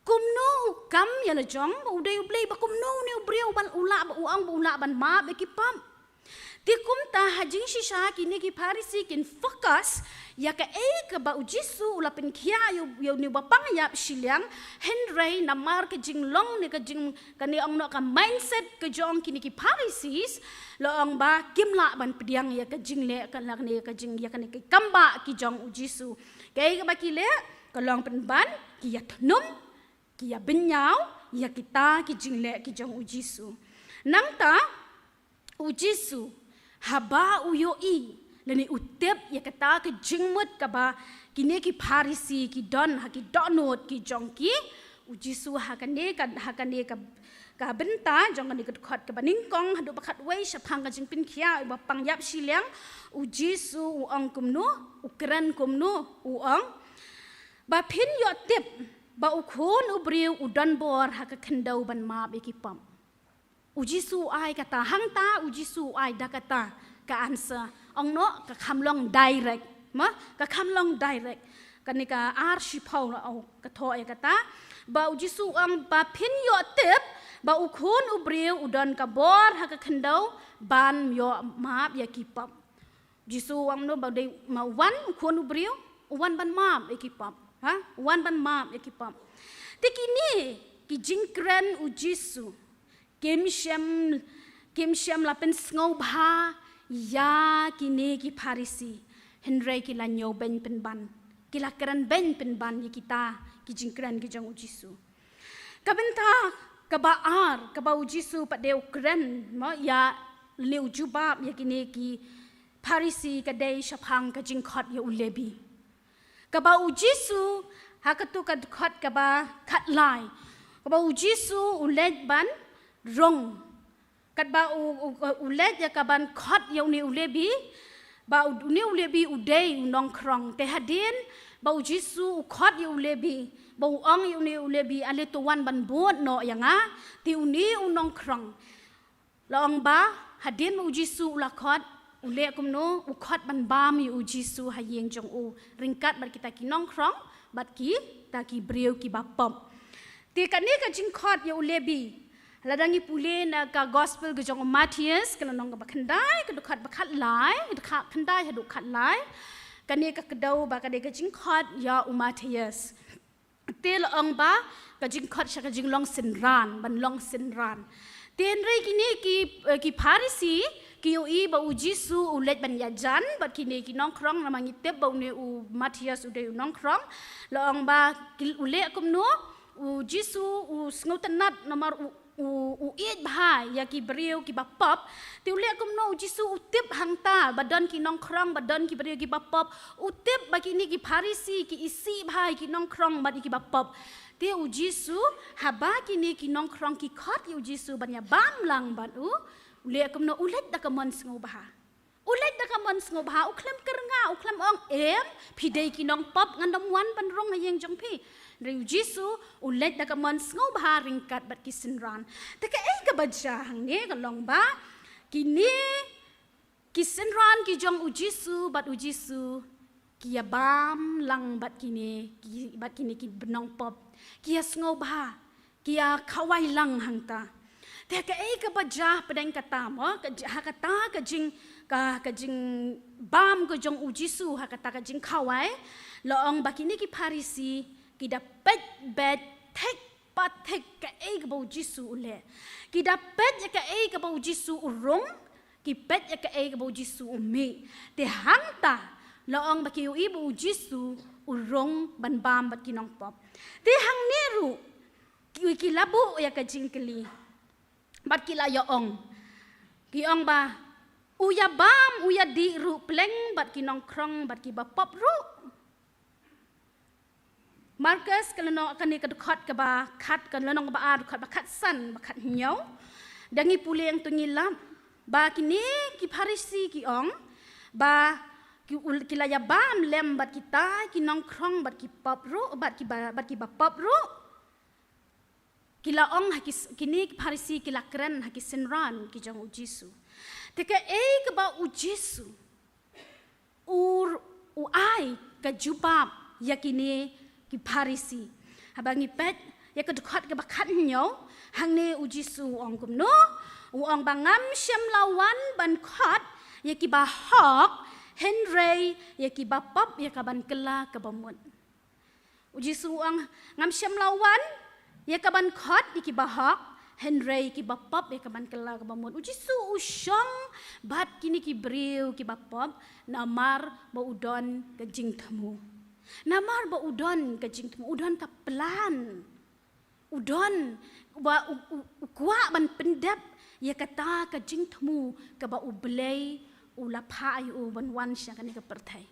Kumno u kam ïa la jong ba u dei U Blei, ba kumno une u briew uba u lah, ba u ong ba u lah ban map ïa ki pap. Te kumta ha jingshisha kine ki Pharisi kin focus ïa kaei kaba u Jisu u la pynkhiah ïa u, ïa une u bapang ïap shiliang, hynrei namar ka jinglong ne ka jing, kane ong noh ka mindset ka jong kine ki Pharisees, la ong ba kim lah ban pdiang ïa ka jingleh, ka la kane ka jing, ïa kane ka kam bah ki jong u Jisu. Kaei kaba ki leh, ka long pynban, ki ïa thnum, ki ïa bynñiaw ïa kita ki jingleh ki jong u Jisu. Nangta u Jisu haba u ïohi lane u tip ïa kata ka jingmut kaba kine ki Pharisi ki don ha ki dohnud ki jong ki, u Jisu ha kane ka, ha kane ka, ka bynta jong kane ka dkhot kaba nyngkong haduh ba khatwei shaphang ka jingpynkhiah ïa u bapang ïap shiliang, u Jisu u ong kumno, u kren kumno, u ong ba phin ïoh tip ba u Khun u briew u don bor ha ka khyndew ban map ïa ki pap. U Jisu u ai kata, hangta u Jisu u ai da kata ka answer. Ong noh ka kham long direct, ma, ka kham long direct. Kane ka ar shiphew la, oh, ka thoh ïa kata ba u Jisu u ong ba phin ïoh tip ba u Khun u briew u don ka bor ha ka khyndew ban ïoh map ïa ki pap. Jisu u ong no ba dei ma u wan u Khun u briew, u wan ban map ïa ki pap. Ha? U wan ban map ïa ki pap. Te kine ki jingkren u Jisu kim shym, kim shym la pynsngewbha ïa kine ki Pharisi. Hynrei ki la ñiewbeiñ pynban, ki la kren beiñ pynban ïa kita ki jingkren ki jong u Jisu. Ka bynta Kaba ar, kaba u Jisu pat de u kren, mo, ïa, lane u jubab ïa kine ki Pharisi ka dei shaphang ka jingkhot ïa u Lebi. Kaba u Jisu, ha katu ka dkhot kaba khatlai, kaba u Jisu u leit ban rung. Katba u, u, u leit ïa kaban khot ïa une u Lebi, ba u, une u Lebi u dei u nongkhrong. Te hadien ba u Jisu u khot ïa u Lebi, ba u ong ïa une u Lebi, ale to wan ban bud noh ïa nga, te une u nongkhrong. La ong ba hadien ba u Jisu u la khot, u leh kumno, u khot ban bam ïa u Jisu ha ïing jong u, ryngkat bad kita ki nongkhrong, bad kita ki briew kiba pop. Te kane ka jingkhot ïa u Lebi, lada ngi pule na ka gospel ka jong u Mathaios, ka lynnong kaba khyndai, ka dkhot ba khatlai, ka dkhot khyndai haduh khatlai. Kane ka kdew ba kane ka jingkhot ïa u Mathaios. Te la ong ba ka jingkhot sha ka jinglong synran, ban long synran. Te hynrei kine ki, eh, ki Pharisi ki ïohi ba u Jisu u leit ban ïajan bad kine ki nongkhrong, namar ngi tip ba une u Mathaios u dei u nongkhrong. La ong ba ki, u leh kumno, u Jisu u sngewtynnat namar u, u, u ïeit bha ïa ki briew kiba pop. Te u leh kumno, u Jisu u tip hangta ba don ki nongkhrong, ba don ki briew kiba pop. U tip ba kine ki Pharisi ki isih bha ïa ki nongkhrong bad ïa kiba pop. Te u Jisu, haba kine ki nongkhrong ki khot ïa u Jisu ban ïabam lang bad u, u leh kumno, u leit da ka mon sngewbha. U leit da ka mon sngewbha, u khlem kyrngah, u khlem ong, em, phi dei ki nongpop, ngan ym wan ban rung ha ïing jong phi. Hynrei u Jisu u leit da ka mon sngewbha ryngkat bad ki synran. Te kaei kaba jia hangne ka long ba kine ki synran ki jong u Jisu bad u Jisu ki ïabam lang bad kine, ki, bad kine ki nongpop. Ki ïa sngewbha, ki ïa khawai lang hangta. Te kaei kaba jia pdeng kata mo, ka j-, ha kata ka jing, ka, ka jingbam ka jong u Jisu, ha kata ka jingkhawai, la ong ba kine ki Pharisi ki da peit beit thik pa thik kaei kaba u Jisu u leh. Ki da peit ïa kaei kaba u Jisu u rung, ki peit ïa kaei kaba u Jisu u mih. Te hangta la ong ba ki ïohi ba u Jisu u rung ban bam bad ki nongpop. Te hangne ruh ki, ki la buh ïa ka jingkylli. Bad ki la ïa ong. Ki ong ba u ïabam, u ïadih ruh pleng bad ki nongkhrong bad kiba pop ruh. Markus ka lynnong, kane ka dkhot kaba khat, ka lynnong kaba ar, dkhot ba khatsan, ba khathynñiew. Da ngi pule hangto ngi lap ba kine ki Pharisi ki ong ba ki ul-, ki la ïabam lem bad kita ki nongkhrong bad ki pop ruh, bad kiba, bad kiba pop ruh. Ki la ong ha ki s-, kine ki Pharisi ki la kren ha ki synran ki jong u Jisu. Te kaei kaba u Jisu u, u ai ka jubab ïa kine ki Pharisi. Haba ngi peit ïa ka dkhot kaba khathynñiew, hangne u Jisu u ong kumno, u ong ba ngam shym la wan ban khot ïa kiba hok, hynrei ïa kiba pop ïa kaban kylla kaba mut. U Jisu u ong, ngam shym la wan ïa kaban khot ïa kiba hok, hynrei kiba pop ïa kaban kylla kaba mut. U Jisu u shong bad kine ki briew kiba pop, namar ba u don ka jingthmu. Namar ba u don ka jingthmu, u don ka plan. U don, ba u, u, u kwah ban pyndep ïa kata ka jingthmu kaba U Blei u la phah ïa u ban wan sha kane ka pyrthei.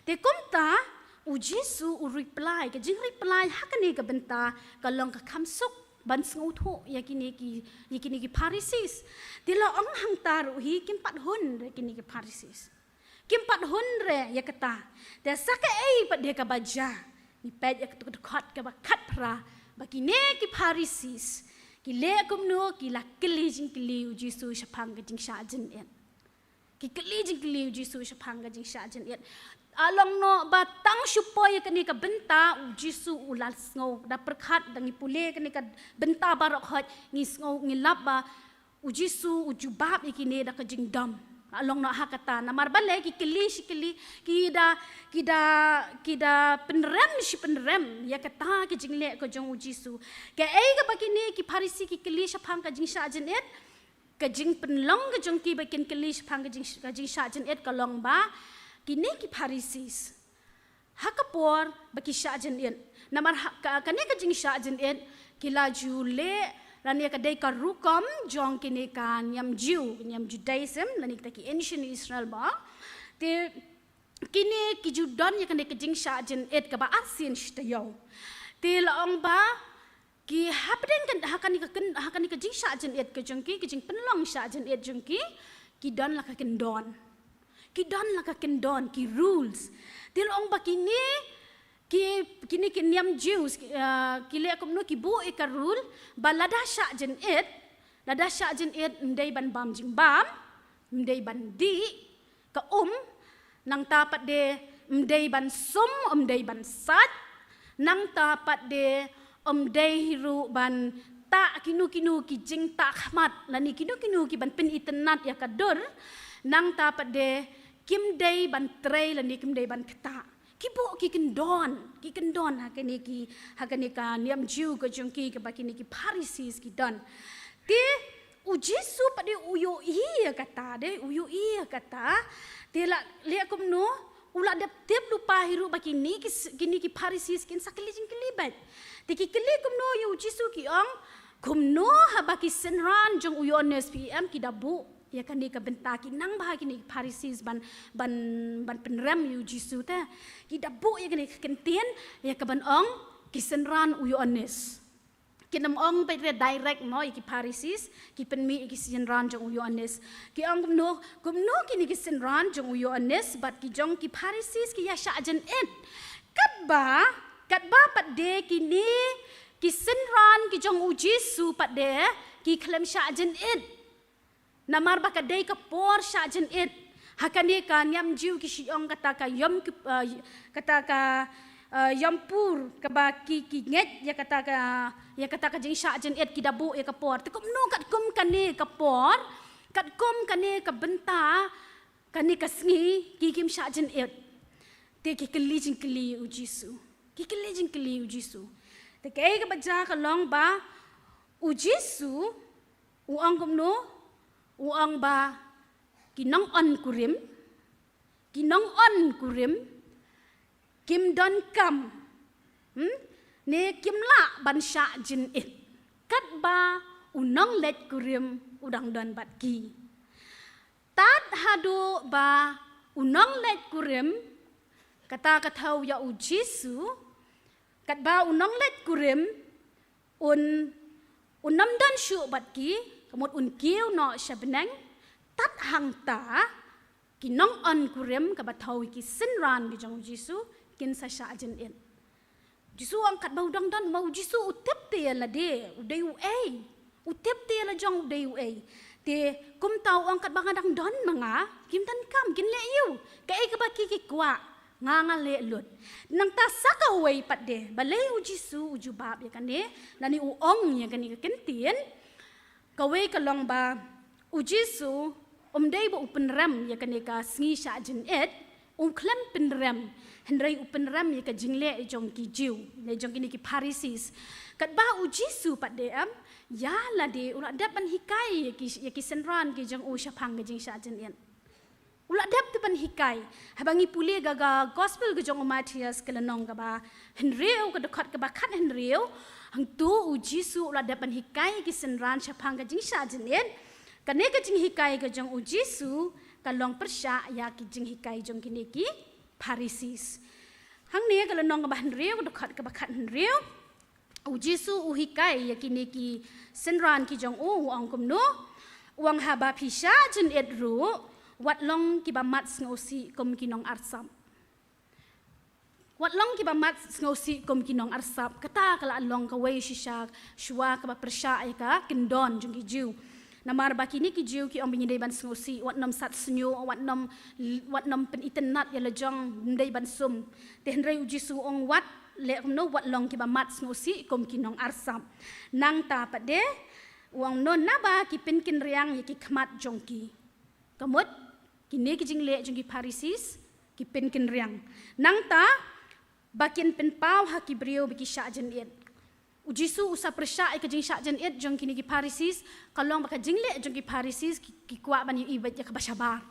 Te kumta, u Jisu u reply, ka jingreply ha kane ka bynta ka long ka kham suk ban sngewthuh ïa kine ki, ïa kine ki Pharisees. Te la ong hangta ruh hi, kim pat hun re kine ki Pharisees. Kim pat hun re ïa kata. Te sa kaei pat de kaba jia. Ngi peit ïa katu ka dkhot kaba khatphra, ba kine ki Pharisees ki leh kumno, ki la kylli jingkylli u Jisu shaphang ka jingshah jingit. Ki kylli jingkylli u Jisu shaphang ka jingshah jingit. Ah long noh ba tang shu poi ïa kane ka bynta u Jisu u la sngew. Da pyrkhat, da ngi pule kane ka bynta baroh khoit, ngi sngew, ngi lap ba u Jisu u jubab ïa kine da ka jingdom. Ah long noh ha kata, namar balei ki kylli shi kylli, ki da, ki da, ki da pynrem shi pynrem ïa kata ka jingleh ka jong u Jisu. Kaei kaba kine ki Pharisi ki kylli shaphang ka jingshah jingit, ka jingpynlong ka jong ki ba kin kylli shaphang ka jing, ka jingshah jingit ka long ba kine ki Pharisees, ha ka por ba ki shah jingit, namar ha, ka, kane ka jingshah jingit ki la ju leh Lane ka dei ka rukom jong kine ka niam Jiw, niam Judaism, lane kita ki ancient Israel ba. Te kine ki ju don ïa kane ka jingshah jingit kaba arsien shi taïew. Te la ong ba ki hapdeng kan, ha kane ka kyn-, ha kane ka jingshah jingit ka jong ki, ka jingpynlong shah jingit jong ki, ki don la ka kyndon. Ki don la ka kyndon, ki rules. Te la ong ba kine, ki, kine ki niam Jiw, uh, ki leh kumno, ki buh ïa ka rule ba lada shah jingit, lada shah jingit ym dei ban bam jingbam, ym dei ban dih ka um, nangta pat de ym dei ban sum, ym dei ban sait, nangta pat de ym dei hi ruh ban tah kino kino ki jingtah khmat, lane kino kino ki ban pynitynnad ïa ka dur, nangta pat de kim dei ban trei lane kim dei ban ktah. Ki buh ki kyndon, ki kyndon ha kane ki, ha kane ka niam Jiw ka jong ki, kaba kine ki Pharisees ki don. Te u Jisu pat de u ïohi ïa kata, de u ïohi ïa kata. Te la leh kumno, u la dep tip lypa hi ruh ba kine ki s-, kine ki Pharisees kin sa kylli jingkylli bad. Te ki kylli kumno ïa u Jisu, ki ong, kumno haba ki synran jong u Ïoannis, phi em, ki da buh ïa kane ka bynta, ki nang bha kine ki Pharisees ban, ban, ban pynrem ïa u Jisu te. Ki da buh ïa kane ka kyntien ïa kaban ong ki synran u Ïoannis. Kin ym ong pat re direct mo ïa ki Pharisees, ki pynmih ïa ki synran jong u Ïoannis. Ki ong kumno, kumno kine ki synran jong u Ïoannis bad ki jong ki Pharisees ki ïa shah jingit. Katba, katba pat de kine ki synran ki jong u Jisu pat de ki khlem shah jingit. Namar ba ka dei ka por shah jingit. Ha kane ka niam Jiw ki shu ong kata ka Yom Kip-, uh, kata ka, uh, Yom Pur, kaba ki, ki ngeit ïa kata ka, ïa kata ka jingshah jingit, ki da buh ïa ka por. Te kumno katkum kane ka por, katkum kane ka bynta, kane ka sngi ki kim shah jingit. Te ki kylli jingkylli u Jisu. Ki kylli jingkylli u Jisu. Te kaei kaba jia ka long ba u Jisu u ong kumno, u ong ba ki nongwan kurim, ki nongwan kurim kim donkam, hmm? Ne kim lah ban shah jingit katba u nongleit kurim u dang don bad ki. Tad haduh ba u nongleit kurim, kata ka thew ïa u Jisu, katba u nongleit kurim un, un ym don shuh bad ki, ka mut un kiew noh sha bneng, tad hangta ki nongwan kurim, kaba thew ïa ki synran ki jong u Jisu, kin sa shah jingit. Jisu u ong katba u dang don, ma u Jisu u tip te ïa lade u dei uei. U tip te ïa la jong u dei uei. Te kumta u ong katba nga dang don ma nga, kim donkam, kin leh ïa u kaei kaba ki ki kwah, nga nga leh lut. Nangta sa kawei pat de, balei u Jisu u jubab ïa kane, lane u ong ïa kane ka kyntien. Kawei ka long ba u Jisu um dei ba u pynrem ïa kane ka sngi shah jingit, um khlem pynrem, hynrei u pynrem ïa ka jingleh jong ki Jiw, ne jong kine ki Pharisees. Katba u Jisu pat de em, ïa lade u la dep ban hikai ïa ki, ïa ki synran ki jong u shaphang ka jingshah jingit. U la dep te ban hikai. Haba ngi pule ka, ka gospel ka jong u Mathaios ka lynnong kaba hynriew, ka dkhot kaba khathynriew, hangto u Jisu u la dep ban hikai ki synran shaphang ka jingshah jingit. Kane ka jinghikai ka jong u Jisu ka long pyrshah ïa ki jinghikai jong kine ki Pharisees. Hangne ka lynnong kaba hynriew, ka dkhot kaba khathynriew, u Jisu u hikai ïa kine ki synran ki jong u, u ong kumno, u ong haba phi shah jingit ruh, wat long kiba mat sngewsih kum ki nongarsap. Wat long kiba mat sngewsih kum ki nongarsap. Kata ka la long kawei shisha shuwa kaba pyrshah ïa ka kyndon jong ki Jiw. Namar ba kine ki Jiw ki ong ba ngi dei ban sngewsih, wat nym sat shñiuh, wat nym, wat nym pynitynnad ïa la jong, ym dei ban sum. Te hynrei u Jisu u ong wat leh kumno, wat long kiba mat sngewsih kum ki nongarsap. Nangta pat de u ong kumno, naba ki pynkynriang ïa ki khmat jong ki. Ka mut kine ki jingleh jong ki Pharisees ki pynkynriang. Nangta ba kin pynpaw ha ki briew ba ki shah jingit. U Jisu u sa pyrshah ïa ka jingshah jingit jong kine ki Pharisees, ka long ba ka jingleh jong ki Pharisees ki, ki kwah ban ïohi beit ïa kaba shabar.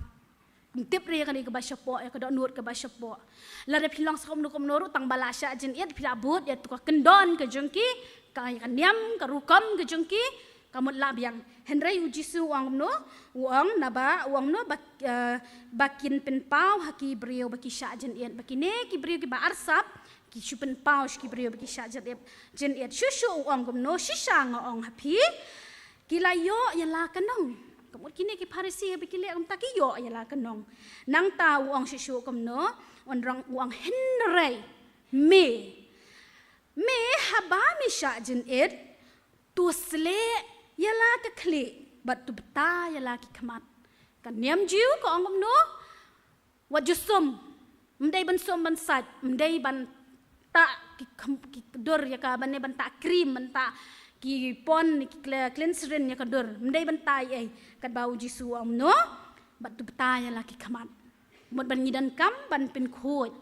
Ym tip re ïa kane kaba shapoh, ïa ka dohnud kaba shapoh. Lada phi long sa kumno kumno ruh, tang ba la shah jingit phi la bud ïa tu ka kyndon ka jong ki, Ka niam, ka rukom ka jong ki ka mut la biang. Hynrei u Jisu u ong kumno? U ong naba, u ong kumno ba, eh, ba kin pynpaw ha ki briew ba ki shah jingit, ba kine ki briew kiba arsap ki shu pynpaw sha ki briew ba ki shah jingit. Jingit, shuh shuh u ong kumno? Shisha nga ong ha phi, ki la ïoh ïa la ka nong. Ka mut kine ki Pharisi ba ki leh kumta ki ïoh ïa la ka nong. Nangta u ong shuh shuh kumno? U ong, u ong hynrei me, me haba me shah jingit, to sleh ïa la ka khlieh bad to bta ïa la ki khmat. Ka niam Jiw ka ong kumno? Wat ju sum. Ym dei ban sum ban sait, ym dei ban tah ki kham-, ki dur ïa ka, ban ne ban tah cream, ban tah ki pon, ki gle-, glycerin ïa ka dur. Ym dei ban tah ei ei. Katba u Jisu u ong kumno? Bad to bta ïa la ki khmat. Mut ban ngi donkam ban pynkhuid.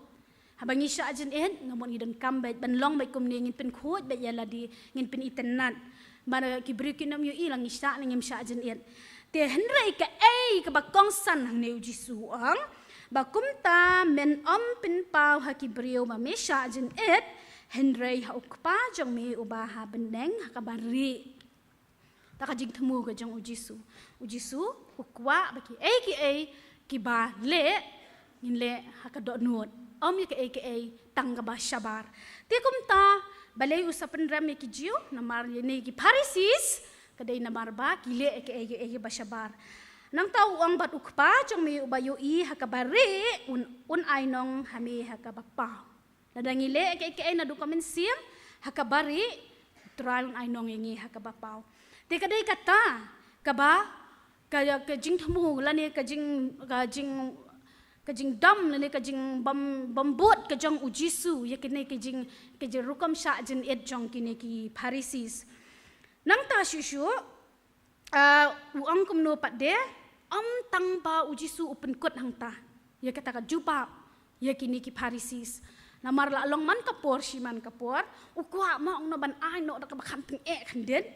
Haba ngi shah jingit, nga mut ngi donkam beit ban long beit kumne, ngin pynkhuid beit ïa lade, ngin pynitynnad. Ba ki briew kin ym ïohi la ngi shah ne ngim shah jingit. Te hynrei kaei kaba kongsan hangne, u Jisu u ong ba kumta men ym pynpaw ha ki briew ba me shah jingit, hynrei ha u Kpa jong me uba ha bneng, ha kaba rieh. Da ka jingthmu ka jong u Jisu. U Jisu u kwah ba kiei kiei kiba leh, ngin leh ha ka dohnud. Ym ïa kaei kaei tang kaba shabar. Te kumta, balei u sa pynrem ïa ki Jiw? Namar ïa ne ki Pharisees, ka dei namar ba ki leh ïa kaei kaei kiba shabar. Nangta u ong bad u Kpa jong me uba ïohi ha kaba rieh, un, un ainong ha me ha kaba paw. Lada ngi leh kaei kaei naduh ka mynsiem ha kaba rieh, u Trai un ainong ïa ngi ha kaba paw. Te ka dei kata kaba, ka, ka jingthmu lane ka jing, ka jing, ka jingdom lane ka jingbym, bym bud ka jong u Jisu ïa kine ki jing, ki jingrukom shah jingit jong kine ki Pharisees. Nangta shuh shuh, ah, u ong kumno pat de, ym tang ba u Jisu u pynkut hangta ïa kata ka jubab ïa kine ki Pharisees. Namar la long man ka por shi man ka por, u kwah mo ong no ban ai noh da kaba kham tyngeh khyndiat.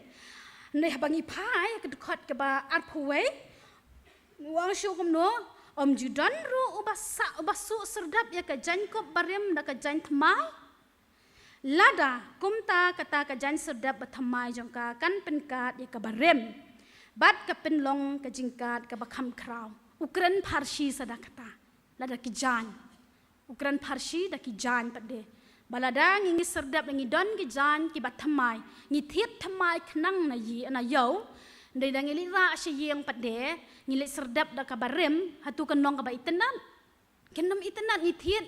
Hynrei haba ngi phai ïa ka dkhot kaba arphew wei, u ong shuh kumno? Ym ju don ruh uba sa, uba shu serdap ïa ka jaiñkup barim da ka jaiñthymmai. Lada kumta, kata ka jaiñ serdap ba thymmai jong ka kan pynkad ïa ka barim, bad ka pynlong ka jingkad kaba kham khraw. U kren pharshi sa da kata. Lada ki jaiñ, u kren pharshi da ki jaiñ pat de. Ba lada ngi, ngi serdap, ngi don ki jaiñ kiba thymmai, ngi thied thymmai khnang na ï-, na ïew. Hynrei da ngi leit rah sha ïing pat de, ngi leit serdap da ka barim, hato kan long kaba itynnad? Kan ym itynnad. Ngi thied,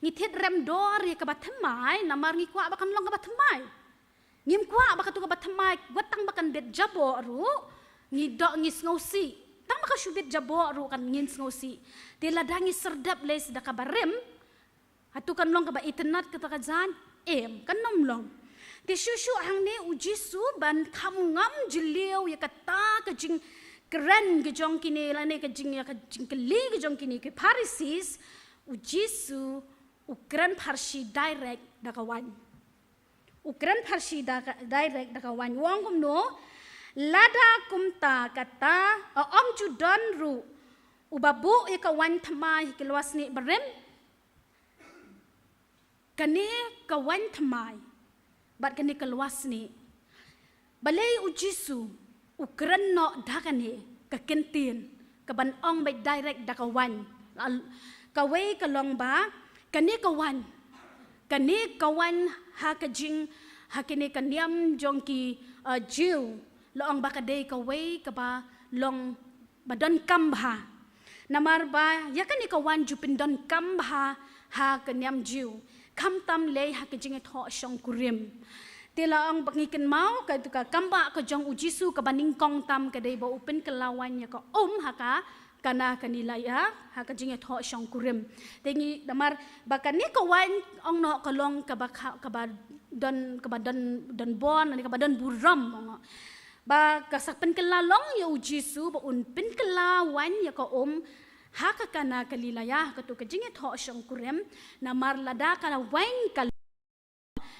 ngi thied rem dor ïa kaba thymmai namar ngi kwah ba kan long kaba thymmai. Ngim kwah ba katu kaba thymmai, wat tang ba kan bit jaboh ruh ngi doh, ngi sngewsih. Tang ba ka shu bit jaboh ruh kan, ngin sngewsih. Te lada ngi serdap lei sa da ka barim, hato kan long kaba itynnad kata ka jaiñ? Em, kan ym long. Te shuh shuh hangne u Jisu ban kham ngam jylliew ïa kata ka jingkren ka jong kine, lane ka jing, ïa ka jingkylli ka jong kine ki Pharisees, u Jisu u kren pharshi direct da ka waiñ. U kren pharshi da ka, direct da ka waiñ. U ong kumno? Lada kumta kata, ym ju don ruh uba buh ïa ka waiñ thymmai ha ki lywa snieh barim. Kane ka waiñ thymmai bad kane ka lywa snieh. Balei u Jisu u kren noh da kane ka kyntien, kaban ong beit direct da ka waiñ? Kawei ka long ba kane ka waiñ, kane ka waiñ ha ka jing, ha kane ka niam jong ki, uh, Jiw, la ong ba ka dei kawei kaba long ba donkam bha. Namar ba ïa kane ka waiñ ju pyndonkam bha ha ka niam Jiw, khamtam lei ha ka jingïathoh shongkurim. Te la ong ba ngi kynmaw katu ka kambah ka jong u Jisu kaba nyngkong tam ka dei ba u pynkylla waiñ ïa ka um ha ka Kana ka Galilea ha ka jingïathoh shongkurim. Te ngi, namar ba kane ka waiñ ong noh ka long kaba kha-, kaba don, kaba don, don bor, ne kaba don burom, ong noh. Ba ka sa pynkylla long ïa u Jisu ba un pynkylla waiñ ïa ka um ha ka Kana Galilea, ha katu ka jingïathoh shongkurim, namar lada ka waiñ ka,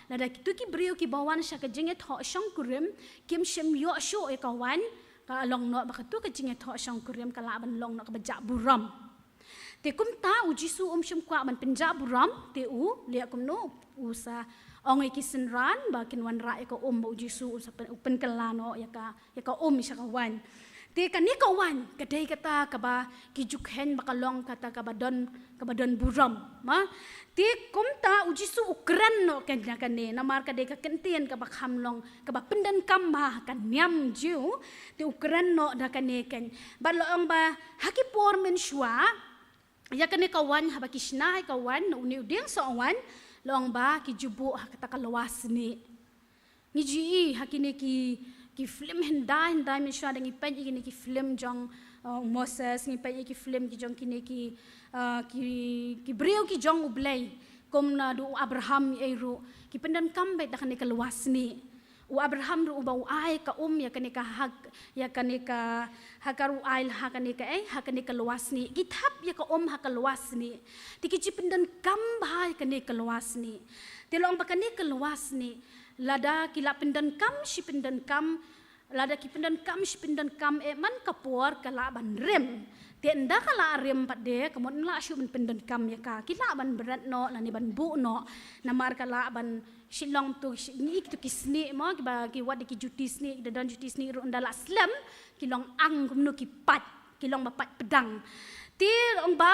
lada kitu ki briew kiba wan sha ka jingïathoh shongkurim kim shym ïoh shuh ïa ka waiñ, ka long noh ba katu ka jingïathoh shongkurim ka lah ban long noh kaba jah burom. Te kumta u Jisu um shym kwah ban pynjah burom, te u leh kumno? U sa ong ïa ki synran ba kin wanrah ïa ka um, ba u Jisu u sa pyn-, u pynkylla noh ïa ka, ïa ka um sha ka waiñ. Te kane ka waiñ ka dei kata kaba ki ju kheiñ ba ka long kata kaba don, kaba don burom, ma. Te kumta u Jisu u kren noh kane, kane, namar ka dei ka kyntien kaba kham long kaba pyndonkam bha ha ka niam Jiw. Te u kren noh da kane keiñ. Bad la ong ba ha ki por mynshuwa, ïa kane ka waiñ, haba ki shna ïa ka waiñ na une u dieng soh waiñ, la ong ba ki ju buh ha kata ka lwa snieh. Ngi ju i ha kine ki, ki film hyndai hyndai mynshuwa, da ngi peit ïa kine ki film jong, uh, Moses, ngi peit ïa ki film ki jong kine ki, uh, ki, ki briew ki jong U Blei, kum naduh u Abraham ei ruh, ki pyndonkam beit da kane ka lwa snieh. U Abraham ruh uba u ai ka um ïa kane ka hak, ïa kane ka, ha ka ruh ai ha kane ka, eh, ha kane ka lwa snieh. Ki thap ïa ka um ha ka lwa snieh. Te ki ju pyndonkam bha ïa kane ka lwa snieh. Te la ong ba kane ka lwa snieh, lada ki la pyndonkam shi pyndonkam, lada ki pyndonkam shi pyndonkam, eh, man ka por ka lah ban rim. Te ynda ka lah rim pat de, ka mut lah shuh ban pyndonkam ïa ka. Ki lah ban bret noh lane ban buh noh. Namar ka lah ban shi long tu, shi, ngi tu ki snieh mo, kiba ki wad da ki juti snieh, da don juti snieh ruh ynda lah slem, ki long ang kumno, ki pait, ki long ba pait pdang. Te la ong ba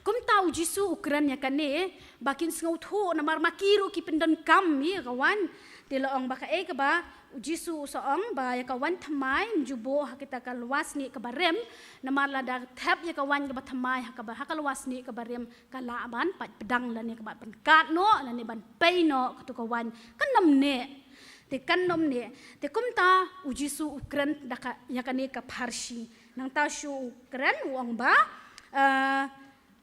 kumta u Jisu u kren ïa kane ba kin sngewthuh, namar ma ki ruh ki pyndonkam ïa ka waiñ. Te la ong ba kaei kaba u Jisu u sa ong ba ïa ka waiñ thymmai ym ju buh ha kita ka lwa snieh kaba rim, namar lada thep ïa ka waiñ kaba thymmai ha kaba, ha ka lwa snieh kaba rim, ka lah ban pait pdang lane ka ban pynkhat noh lane ban pei noh katu ka waiñ. Kan ym neh. Te kan ym neh. Te kumta u Jisu u kren da ka, ïa kane ka pharshi. Nangta shuh u kren u ong ba, eh,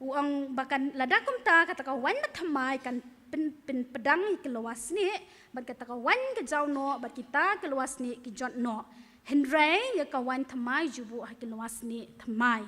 u ong ba kan, lada kumta kata ka waiñ ba thymmai kan pyn, pynpdang ïa ki lwa snieh, bad kata ka waiñ ka jaw noh, bad kita ki lwa snieh ki jot noh. Hynrei ïa ka waiñ thymmai ju buh ha ki lwa snieh thymmai.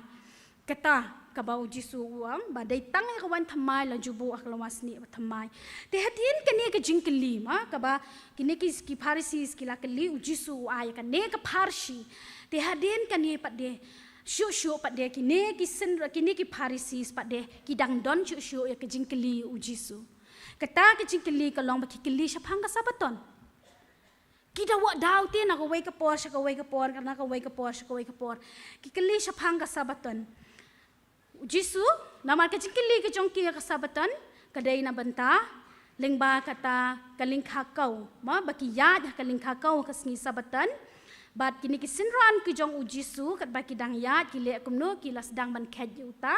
Kata kaba u Jisu u ong ba dei tang ïa ka waiñ thymmai la ju buh ha ka lwa snieh ba thymmai. Te hadien kane ka jingkylli, ma, kaba kine ki, ki Pharisi ki la kylli u Jisu, u ai kane ka pharshi. Te hadien kane pat de, shuh shuh pat de kine ki syn, kine ki Pharisi pat de ki dang don shuh shuh ïa ka jingkylli u Jisu. Kata ka jingkylli ka long ba ki kylli shaphang ka Sabaton. Ki da wad daw te na kawei ka por sha kawei ka por, na kawei ka por sha kawei ka por. Ki kylli shaphang ka Sabaton. U Jisu, namar ka jingkylli ka jong ki ïa ka Sabaton ka dei na bynta lyngba kata ka lyngkha kaw, ma, ba ki ïaid ha ka lyngkha kaw ha ka sngi Sabaton. Bad kine ki synran ki jong u Jisu katba ki dang ïaid ki leh kumno, ki la sdang ban kheit ïa uta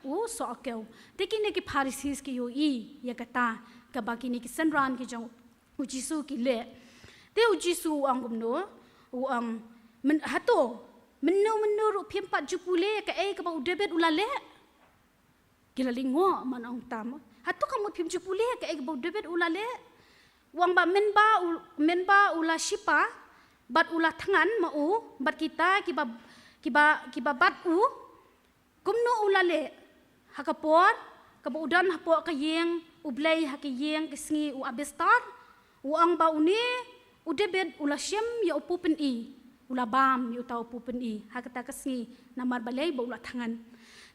u soh kew. Te kine ki Pharisi ki ïohi ïa kata kaba kine ki synran ki jong u Jisu ki leh. Te u Jisu u ong kumno, u ong, men, hato mynno mynno ruh phim pat ju pule ïa kaei kaba u David u la leh? Ki la lyngngoh man ong tam. Hato ka mut phim ju pule ïa kaei kaba u David u la leh? U ong ba mynba u, mynba u la shipa bad u la thngan ma u, bad kita kiba, kiba, kiba bat u, kumno u la leh? Ha ka por kaba u don hapoh ka ïing U Blei ha ka ïing ka sngi u Abistar, u ong ba une u David u la shim ïa u pu pyni, u la bam ïa uta u pu pyni ha kata ka sngi, namar balei? Ba u la thngan.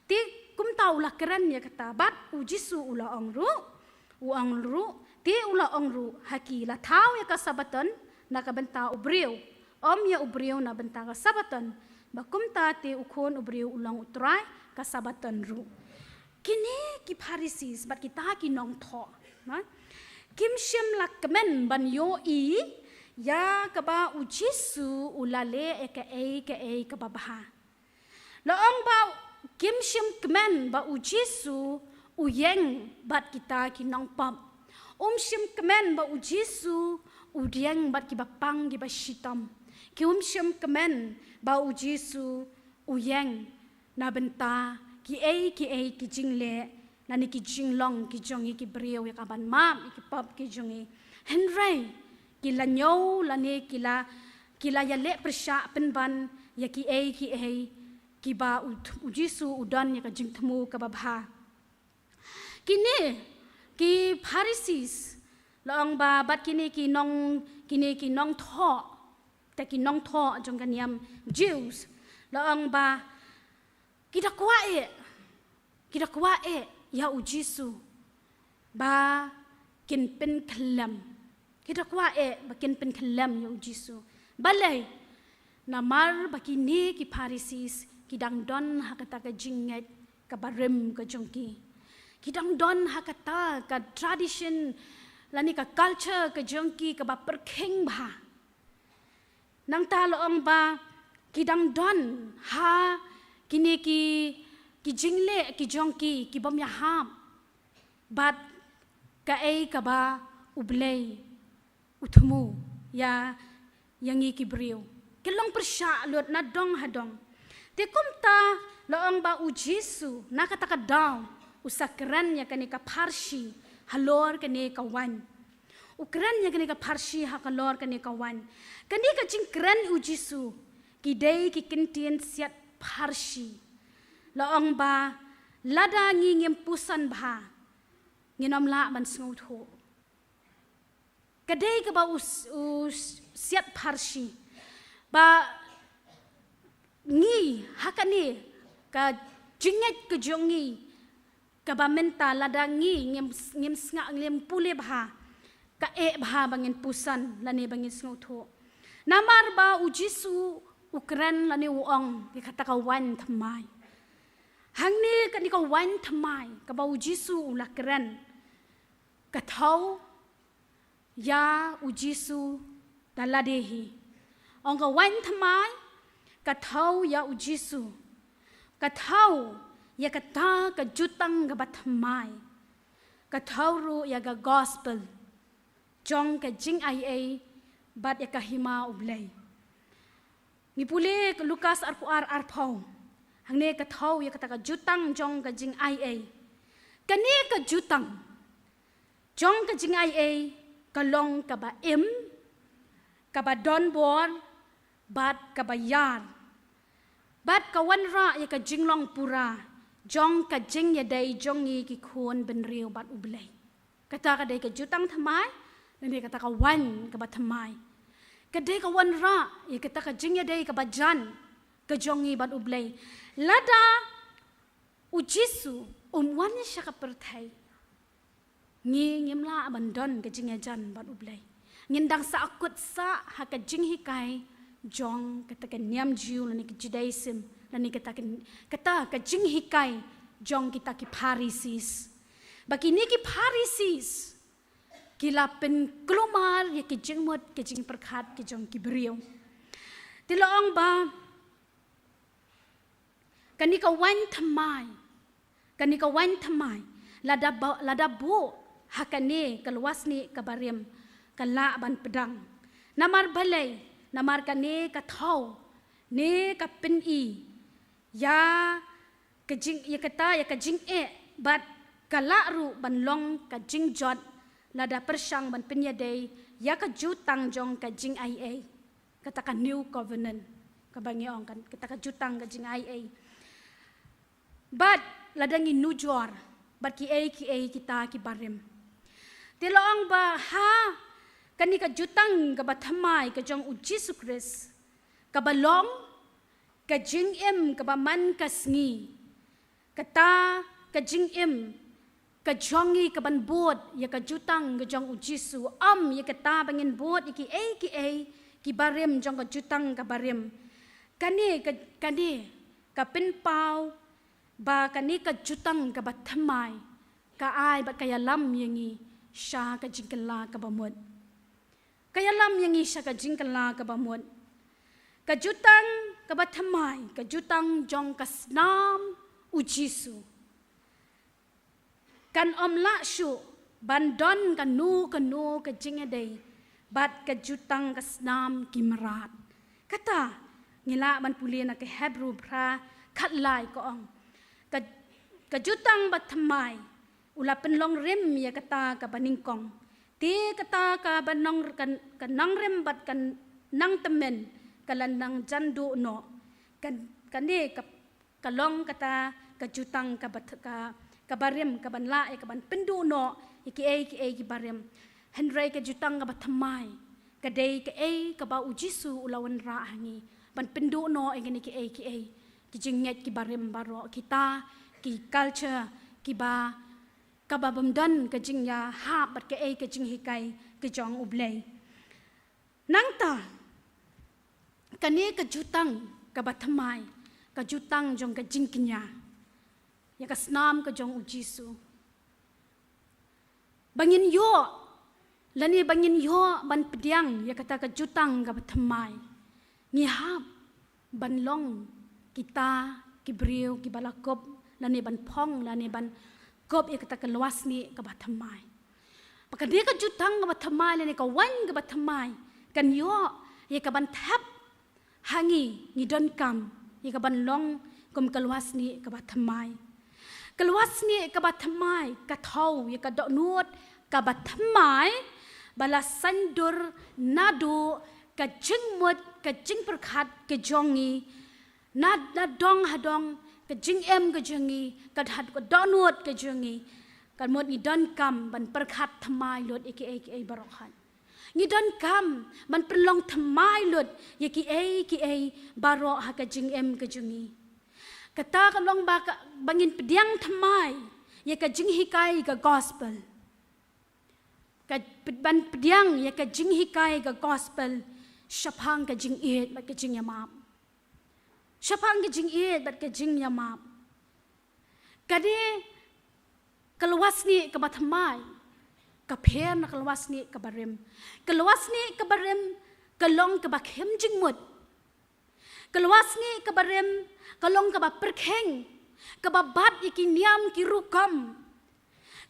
Te kumta u la kren ïa kata, bad u Jisu u la ong ruh, u ong ruh, te u la ong ruh, ha ki la thaw ïa ka Sabaton na ka bynta u briew, ym ïa u briew na bynta ka Sabaton, ba kumta te u Khun u briew u long u trai ka Sabaton ruh. Kine ki Pharisi bad kita ki nongthoh, na, kim shym la kmen ban ïohi ïa kaba u Jisu u la leh ïa kaei kaei kaba bha. La ong ba kim shym kmen ba u Jisu u ïeng bad kita ki nongpop. Um shym kmen ba u Jisu u ïeng bad kiba pang kiba shitom. Kim shym kmen ba u Jisu u ïeng na bynta kiei kiei ki jingleh lane ki jinglong ki jong ngi ki briew, ïa ka ban map ïa ki pop ki jong ngi. Hynrei ki la ñiew lane ki la, ki la ïaleh pyrshah pynban ïa kiei kiei kiba u, u Jisu u don ïa ka jingthmu kaba bha. Kine ki Pharisi, la ong ba, bad kine ki nong, kine ki nongthoh, te ki nongthoh jong ka niam Jews, la ong ba ki da kwah eh, ki da kwah eh ïa u Jisu ba kin pynkhlem. Ki da kwah eh ba kin pynkhyllem ïa u Jisu. Balei? Namar ba kine ki Pharisees ki dang don ha kata ka jingngeit kaba rim ka jong ki. Ki dang don ha kata ka tradition lane ka culture ka jong ki kaba pyrkhing bha. Nangta la ong ba ki dang don ha kine ki, ki jingleh ki jong ki, ki bym ïahap bad kaei kaba U Blei u thmu ïa, ïa ngi ki briew. Ki long pyrshah lut na dong ha dong. Te kumta la ong ba u Jisu na kata ka daw u sa kren ïa kane ka pharshi halor kane ka waiñ. U kren ïa kane ka pharshi halor kane ka waiñ. Kane ka jingkren u Jisu ki dei ki kyntien siat pharshi. La ong ba lada ngi ngim puson bha, ngin ym lah ban sngewthuh. Ka dei kaba u s-, u s-, siat pharshi. Ba ngi, ha kane ka jingngeit ka jong ngi, kaba mynta lada ngi ngim, ngim sngap, ngim pule bha, ka eh bha ba ngin puson lane ba ngin sngewthuh. Namar ba u Jisu u kren lane u ong ïa kata ka waiñ thymmai. Hangne kane ka waiñ thymmai kaba u Jisu u la kren, ka thew ïa u Jisu da lade hi. Ong ka waiñ thymmai ka thew ïa u Jisu. Ka thew ïa kata ka jutang kaba thymmai. Ka thew ruh ïa ka gospel jong ka jingaiei bad ïa ka hima U Blei. Ngi pule ka Lukas arphew ar arphew. Hangne ka thew ïa kata ka jutang jong ka jingaiei. Kane ka jutang jong ka jingaiei ka long kaba im, kaba donbor bad kaba ïar. Bad ka wanrah ïa ka jinglong pura jong ka jingïadei jong ngi ki khun bynriew bad U Blei. Kata ka dei ka jutang thymmai, lane kata ka waiñ kaba thymmai. Ka dei ka wanrah ïa kata ka jingïadei kaba jan ka jong ngi bad U Blei. Lada u Jisu um wan sha ka pyrthei, ngi ngim lah ban don ka jingïajan bad U Blei. Ngin dang sahkut sah ha ka jinghikai jong kata ka niam Jiw lane ka Judaism, lane kata ka, kata ka jinghikai jong kita ki Pharisees. Ba kine ki Pharisees ki la pynkulmar ïa ki jingmut ki jingpyrkhat ki jong ki briew. Te la ong ba kane ka waiñ thymmai, kane ka waiñ thymmai, lada ba, lada buh ha kane ka lwasnieh kaba rim, ka lah ban pdang. Namar balei? Namar kane ka thew ne ka pyni ïa ka jing, ïa kata, ïa ka jingeh bad ka lah ruh ban long ka jingjot lada pyrshang ban pynïadei ïa ka jutang jong ka jingaiei. Kata ka new covenant kaba ngi ong kan, kata ka jutang ka jingaiei. Bad lada ngi nujor bad kiei kiei kita kiba rim. Te la ong ba ha kane ka jutang kaba thymmai ka jong u Jisu Khrist, kaba long ka jingim kaba man ka sngi. Kata ka jingim ka jong ngi kaban bud ïa ka jutang ka jong u Jisu, ym ïa kata ba ngin bud ïa kiei kiei kiba rim jong ka jutang kaba rim. Kane ka, kane ka pynpaw ba kane ka jutang kaba thymmai ka ai bad ka ïalam ïa ngi sha ka jingkylla kaba mut. Ka ïalam ïa ngi sha ka jingkylla kaba mut. Ka jutang kaba thymmai, ka jutang jong ka snam u Jisu. Kan ym lah shuh ban don kano kano ka jingïadei bad ka jutang ka snam ki mrad. Kata ngi lah ban pule na ka Hebru phra khatlai ka ong. Ka, ka jutang ba thymmai u la pynlong rim ïa kata kaba nyngkong. Te kata kaba nang, ka, ka nang rim bad ka nang tymmen ka la nang jan duh noh. Ka, kane ka, ka long kata ka jutang kaba th-, ka, kaba rim kaban lah ïa kaban pynduh noh ïa kiei kiei kiba rim. Hynrei ka jutang kaba thymmai ka dei kaei kaba u Jisu u la wanrah ha ngi ban pynduh noh ïa kine kiei kiei ki jingngeit kiba rim baroh, kita ki culture kiba, kaba bym don ka jingïahap bad kaei ka jinghikai ka jong U Blei. Nangta, kane ka jutang kaba thymmai, ka jutang jong ka jingkñia ïa ka snam ka jong U Jisu. Ba ngin ïoh, lane ba ngin ïoh ban pdiang ïa kata ka jutang kaba thymmai, ngi hap ban long kita ki briew kiba la kup, lane ban phong, lane ban kup ïa kata ka lwasnieh kaba thymmai. Ba ka dei ka jutang kaba thymmai, lane ka waiñ kaba thymmai, kan ïoh ïa ka ban thep ha ngi, ngi donkam ïa ka ban long kum ka lwasnieh kaba thymmai. Ka lwasnieh kaba thymmai ka thew ïa ka dohnud kaba thymmai ba la saiñdur naduh ka jingmut, ka jingpyrkhat ka jong ngi, na, na dong ha dong ka jingim ka jong ngi, ka dha-, ka dohnud ka jong ngi. Ka mut ngi donkam ban pyrkhat thymmai lut ïa kiei kiei baroh. Ngi donkam ban pynlong thymmai lut ïa kiei kiei baroh ha ka jingim ka jong ngi. Kata ka long ba ka, ba ngin pdiang thymmai ïa ka jinghikai ka gospel. Ka p-, ban pdiang ïa ka jinghikai ka gospel shaphang ka jingïeit bad ka jingïamap. Shaphang ka jingïeit bad ka jingïamap. Ka dei ka lwasnieh kaba thymmai ka pher na ka lwasnieh kaba rim. Ka lwasnieh kaba rim ka long kaba khlem jingmut. Ka lwasnieh kaba rim ka long kaba pyrkhing, kaba bat ïa ki niam ki rukom.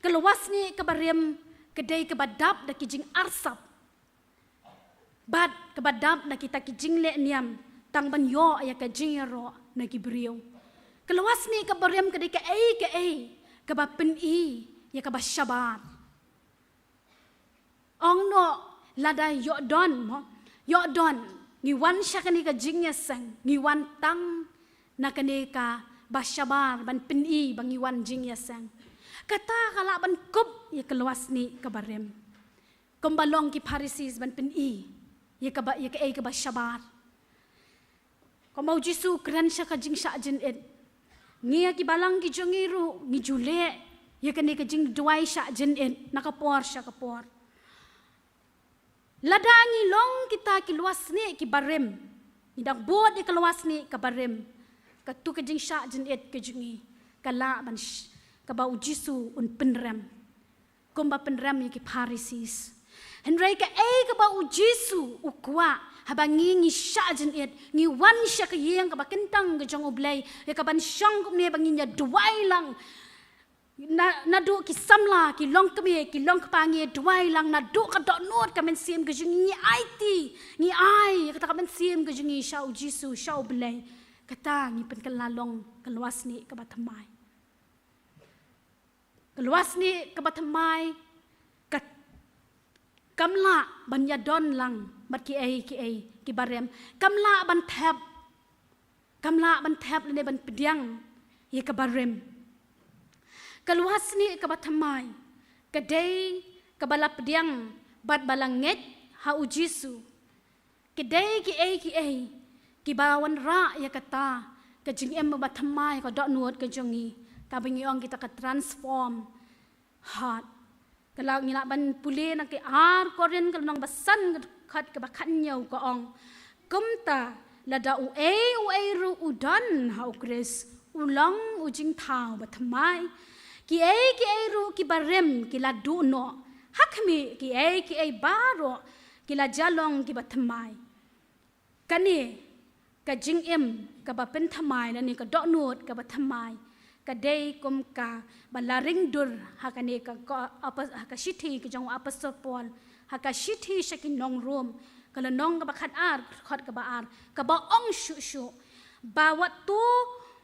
Ka lwasnieh kaba rim ka dei kaba dap da ki jingarsap bad kaba dap da kita ki jingleh niam, tang ban ïoh ïa ka jingïaroh na ki briew. Ka lwasnieh kaba rim ka dei kaei kaei kaba pyni ïa kaba shabar. Ong noh lada ïoh don, mo, ïoh don, ngi wan sha kane ka jingïaseng, ngi wan tang na kane kaba shabar ban pyni ba ngi wan jingïaseng. Kata ka lah ban kup ïa ka lwasnieh kaba rim. Kumba long ki Pharisees ban pyni ïa kaba, ïa kaei kaba shabar. Kumba U Jisu u kren sha ka jingshah jingit, ngi ïa ki balang ki jong ngi ruh ngi ju leh ïa kane ka jingduwai shah jingit na ka por sha ka por. Lada ngi long kita ki lwasnieh kiba rim, ngi dang bud ïa ka lwasnieh kaba rim, katu ka jingshah jingit ka jong ngi ka lah ban sh-, kaba U Jisu un pynrem. Kumba pynrem ïa ki Pharisees. Hynrei kaei kaba U Jisu u kwah, haba ngi, ngi shah jingit, ngi wan sha ka ïing kaba kyntang ka jong U Blei, ïa ka ban shong kumne ba ngin ïa duwai lang. Na, naduh ki samla, ki longkmie, ki longkpa, ngi ïa duwai lang naduh ka dohnud ka mynsiem ka jong ngi, ngi aiti, ngi ai ïa kata ka mynsiem ka jong ngi sha U Jisu, sha U Blei. Kata ngi pynkylla long ka lwasnieh kaba thymmai. Ka lwasnieh kaba thymmai ka, kam lah ban ïadon lang bad kiei kiei kiba rim. Kam lah ban thep. Kam lah ban thep lane ban pdiang ïa kaba rim. Ka lwasnieh kaba thymmai ka dei kaba la pdiang bad ba la ngeit ha U Jisu. Ki dei kiei kiei kiba wanrah ïa kata ka jingim ba thymmai, ka dohnud ka jong ngi, kaba ngi ong kita ka transform heart. Ka la, ngi lah ban pule na ki ar Korinth ka lynnong ba san, ka dkhot kaba khathynñiew ka ong, kumta lada uei uei ruh u don ha U Khrist, u long u jingthaw ba thymmai. Kiei kiei ruh kiba rim ki la duh noh, ha khmih, kiei kiei baroh ki la jia long kiba thymmai. Kane ka jingim kaba pynthymmai lane ka dohnud kaba thymmai ka dei kum kaba la ring dur ha kane ka, ka apo-, ha ka shithi ka jong u Apostol Paul, ha ka shithi sha ki nong Rom, ka lynnong kaba khatar, dkhot kaba ar, kaba ong shuh shuh ba wat to,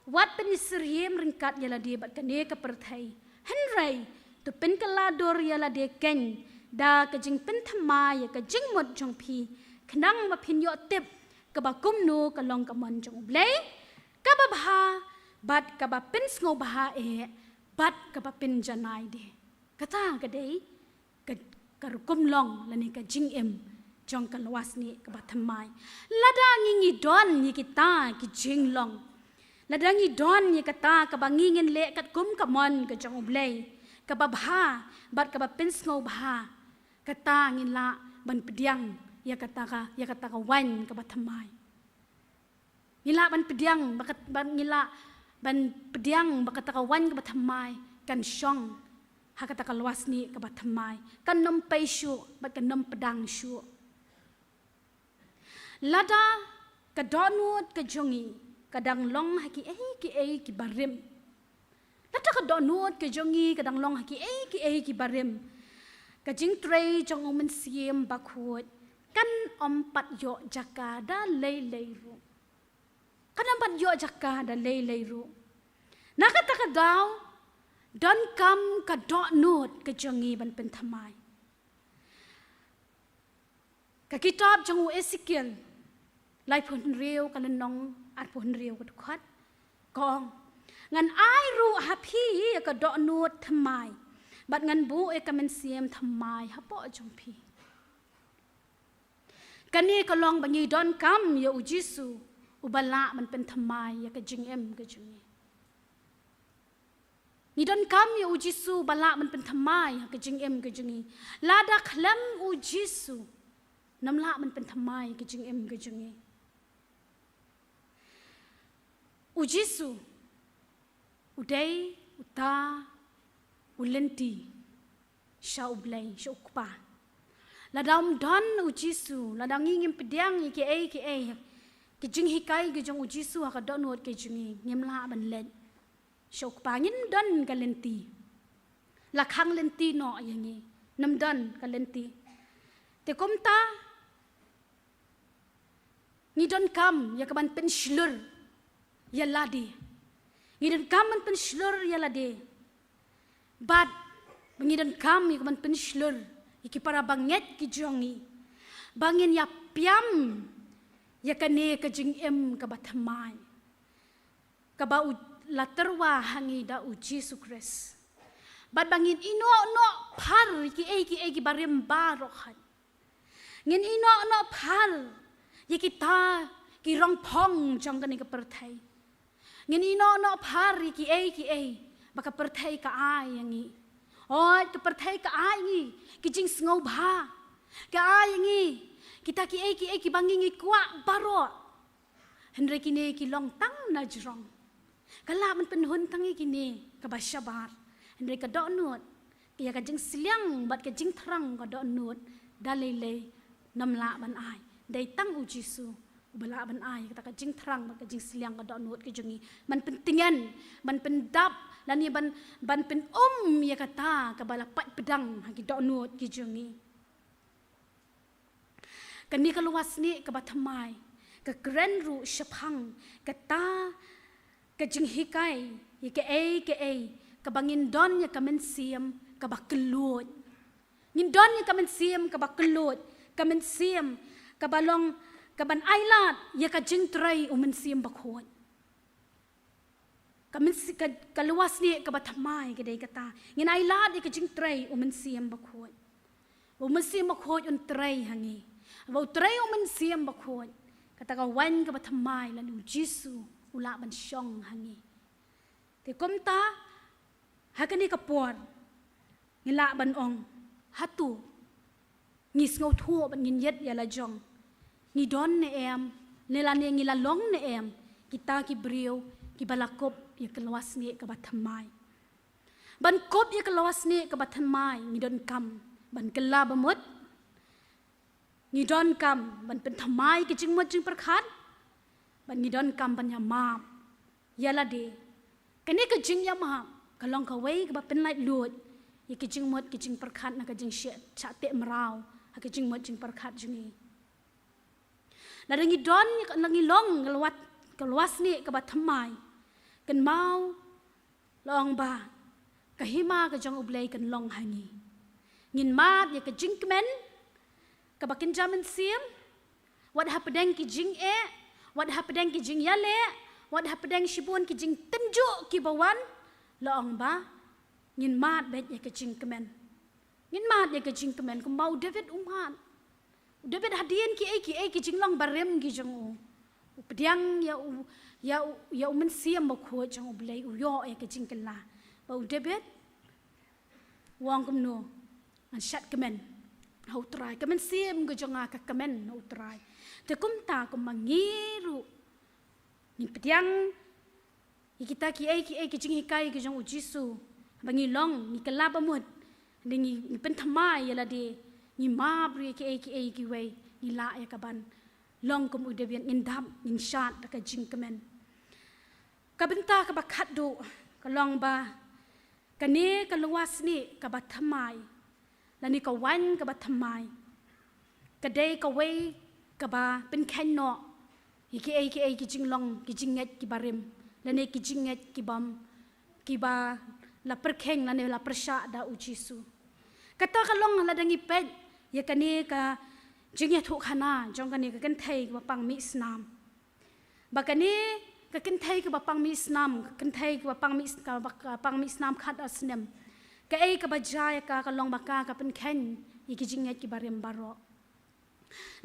wat pynsyriem ryngkat ïa lade bad kane ka pyrthei. Hynrei to pynkylla dur ïa lade keiñ da ka jingpynthymmai ïa ka jingmut jong phi, khnang ba phin ïoh tip kaba kumno ka long ka mon jong U Blei, kaba bha bad kaba pynsngewbha eh bad kaba pynjanai de. Kata ka dei ka, ka rukom long lane ka jingim jong ka lwasnieh kaba thymmai. Lada ngi, ngi don ïa kita ki jinglong, lada ngi don ïa kata kaba ngi ngin leh katkum ka mon ka jong U Blei, kaba bha bad kaba pynsngewbha, kata ngi lah ban pdiang ïa kata ka, ïa kata ka waiñ kaba thymmai. Ngi lah ban pdiang ba kat-, ban, ngi lah ban pdiang ba kata ka waiñ kaba thymmai kan shong ha kata ka lwasnieh kaba thymmai, kan nym pei shuh bad kan nym pdang shuh. Lada ka dohnud ka jong ngi ka dang long ha kiei kiei kiba rim, lada ka dohnud ka jong ngi ka dang long ha kiei kiei kiba rim, ka jingtrei jong U Mynsiem Bakhuid kan ym pat ïoh jaka da lei lei ruh. Kan ym pat ïoh jaka da lei lei ruh. Na kata ka daw, donkam ka dohnud ka jong ngi ban pynthymmai. Ka kitab jong u Esekiel laiphew hynriew, ka lynnong arphew hynriew ka dkhot, ka ong, ngan ai ruh ha phi ïa ka dohnud thymmai bad ngan buh ïa ka mynsiem thymmai hapoh jong phi. Kane ka long ba ngi donkam ïa U Jisu uba lah ban pynthymmai ïa ka jingim ka jong ngi. Ngi donkam ïa U Jisu ba lah ban pynthymmai ha ka jingim ka jong ngi. Lada khlem U Jisu, nym lah ban pynthymmai ka jingim ka jong ngi. U Jisu u dei uta u lynti sha U Blei, sha U Kpa. Lada ym don U Jisu, lada ngi ngim pdiang ïa kiei kiei, ki jinghikai ki jong U Jisu ha ka dohnud ka jong ngi, ngim lah ban leit sha U Kpa. Ngin don ka lynti, la khang lynti noh ïa ngi, nym don ka lynti. Te kumta ngi donkam ïa ka ban pynshlur ïa lade. Ngi donkam ban pynshlur ïa lade. Bad ngi donkam ïa ka ban pynshlur ïa ki para bangeit ki jong ngi ba ngin ïa pdiang ïa kane ka jingim kaba thymmai, kaba u la tyrwa ha ngi da U Jisu Khrist. Bad ba ngin ïehnoh noh phar ïa kiei kiei kiba rim baroh. Ngin ïehnoh noh phar ïa kita ki rong phong jong kane ka pyrthei. Ngin ïehnoh noh phar ïa kiei kiei ba ka pyrthei ka ai ïa ngi. Oi, ka pyrthei ka ai ïa ngi ki jingsngewbha, ka ai ïa ngi kita kiei kiei kiba ngi ngi kwah baroh. Hynrei kine ki long tang na jrong. Ka lah ban pynhun tang ïa kine kaba shabar. Hynrei ka dohnud, ïa ka jingsliang bad ka jingthrang ka dohnud, da lei lei nym lah ban ai. Dei tang U Jisu uba lah ban ai kata ka jingthrang bad ka jingsliang ka dohnud ka jong ngi, ban pyntngen, ban pyndap, lane ban, ban pyn-um ïa kata kaba la pait pdang ha ki dohnud ki jong ngi. Kane ka lwasnieh kaba thymmai ka kren ruh shaphang kata ka jinghikai ïa kaei kaei kaba ngin don ïa ka mynsiem kaba kylluid. Ngin don ïa ka mynsiem kaba kylluid, ka mynsiem kaba long, kaban ailad ïa ka jingtrei U Mynsiem Bakhuid. Ka mynsi-, ka, ka lwasnieh kaba thymmai ka dei kata, ngin ailad ïa ka jingtrei U Mynsiem Bakhuid. U Mynsiem Bakhuid un trei ha ngi. Ba u trei U Mynsiem Bakhuid, kata ka waiñ kaba thymmai lane U Jisu u lah ban shong ha ngi. Te kumta, ha kane ka por ngi lah ban ong, hato ngi sngewthuh bad ngin ïeit ïa la jong? Ngi don ne em, ne lane ngi la long ne em kita ki briew kiba la kup ïa ka lwasnieh kaba thymmai? Ban kup ïa ka lwasnieh kaba thymmai ngi donkam ban kylla bamut. Ngi donkam ban pynthymmai ka jingmut jingpyrkhat, bad ngi donkam ban ïamap ïa lade. Kane ka jingïamap ka long kawei kaba pynlait luid ïa ka jingmut ka jingpyrkhat, na ka jingshah, shah teh mraw ha ka jingmut jingpyrkhat jong ngi. Lada ngi don, la ngi long ka lwat, ka lwasnieh kaba thymmai, kynmaw la ong ba ka hima ka jong U Blei kan long ha ngi. Ngin mad ïa ka jingkmen kaba kynja mynsiem, wat hapdeng ki jingeh, wat hapdeng ki jingïaleh, wat hapdeng shibun ki jingtynjuh kiba wan, la ong ba ngin mad beit ïa ka jingkmen. Ngin mad ïa ka jingkmen kumba u David u mad. U David hadien kiei kiei ki jinglong barim ki jong u, u pdiang ïa u, ïa u, ïa U Mynsiem Bakhuid jong U Blei, u ïoh ïa ka jingkylla. Ba u David u ong kumno? Ngan shad kmen. ha U Trai. Ka mynsiem ka jong nga ka kmen ha U Trai. Te kumta kumba ngi ruh ngin pdiang ïa kita kiei kiei ki jinghikai ki jong U Jisu. Ba ngi long, ngi kylla ba mut, ngi, ngi pynthymmai ïa lade, ngi map ruh ïa kiei kiei kiwei, ngi lah ïa ka ban long kum u Dabid, ngin dap, ngin shad da ka jingkmen. Ka bynta kaba khatduh ka long ba kane ka lwasnieh kaba thymmai, lane ka waiñ kaba thymmai, ka dei kawei kaba pynkheiñ noh ïa kiei kiei ki jinglong, ki jingngeit kiba rim, lane ki jingngeit kibym, kiba la pyrkhing lane la pyrshah da U Jisu. Kata ka long lada ngi peit ïa kane ka jingïathuhkhana jong kane ka kynthei kaba pang mih snam. Ba kane ka kynthei kaba pang mih snam, ka kynthei kaba pang mih, kaba, ka pang mih snam khatar snem. Kaei kaba jia ïa ka ka long ba ka, ka pynkheiñ ïa ki jingngeit kiba rim baroh.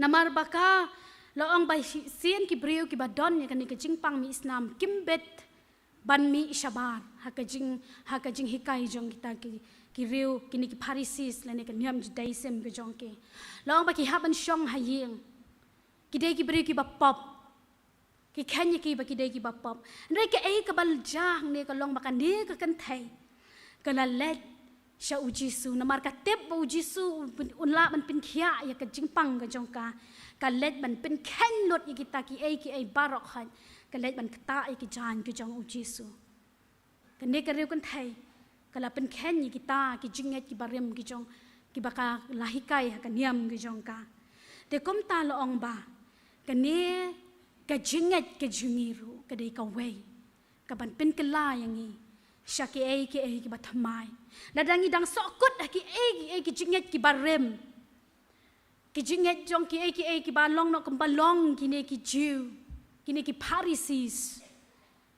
Namar ba ka la ong ba shi-, sien ki briew kiba don ïa kane ka jingpang mih snam kim bit ban mih shabar ha ka jing, ha ka jinghikai jong kita ki, ki riew, kine ki Pharisees lane ka niam Judaism ka jong ki. La ong ba ki hap ban shong ha ïing. Ki dei ki briew kiba pop. Ki kheiñ ïa ki ba ki dei kiba pop. Hynrei kaei kaba jia hangne ka long ba kane ka kynthei ka la leit sha U Jisu. Namar ka tip ba U Jisu un lah ban pynkhiah ïa ka jingpang ka jong ka. Ka leit ban pynkheiñ lut ïa kita kiei kiei baroh khoit. Ka leit ban ktah ïa ki jaiñ ki jong U Jisu. Kane ka riew kynthei ka la pynkheiñ ïa kita ki jingngeit kiba rim ki jong, kiba ka la hikai ha ka niam ki jong ka. Te kumta la ong ba kane ka jingngeit ka jong ngi ruh ka dei kawei kaban pynkylla ïa ngi sha kiei kiei kiba thymmai. Lada ngi dang sahkut ha kiei kiei ki jingngeit kiba rim, ki jingngeit jong kiei kiei kiba long noh kumba long kine ki Jiw, kine ki Pharisees,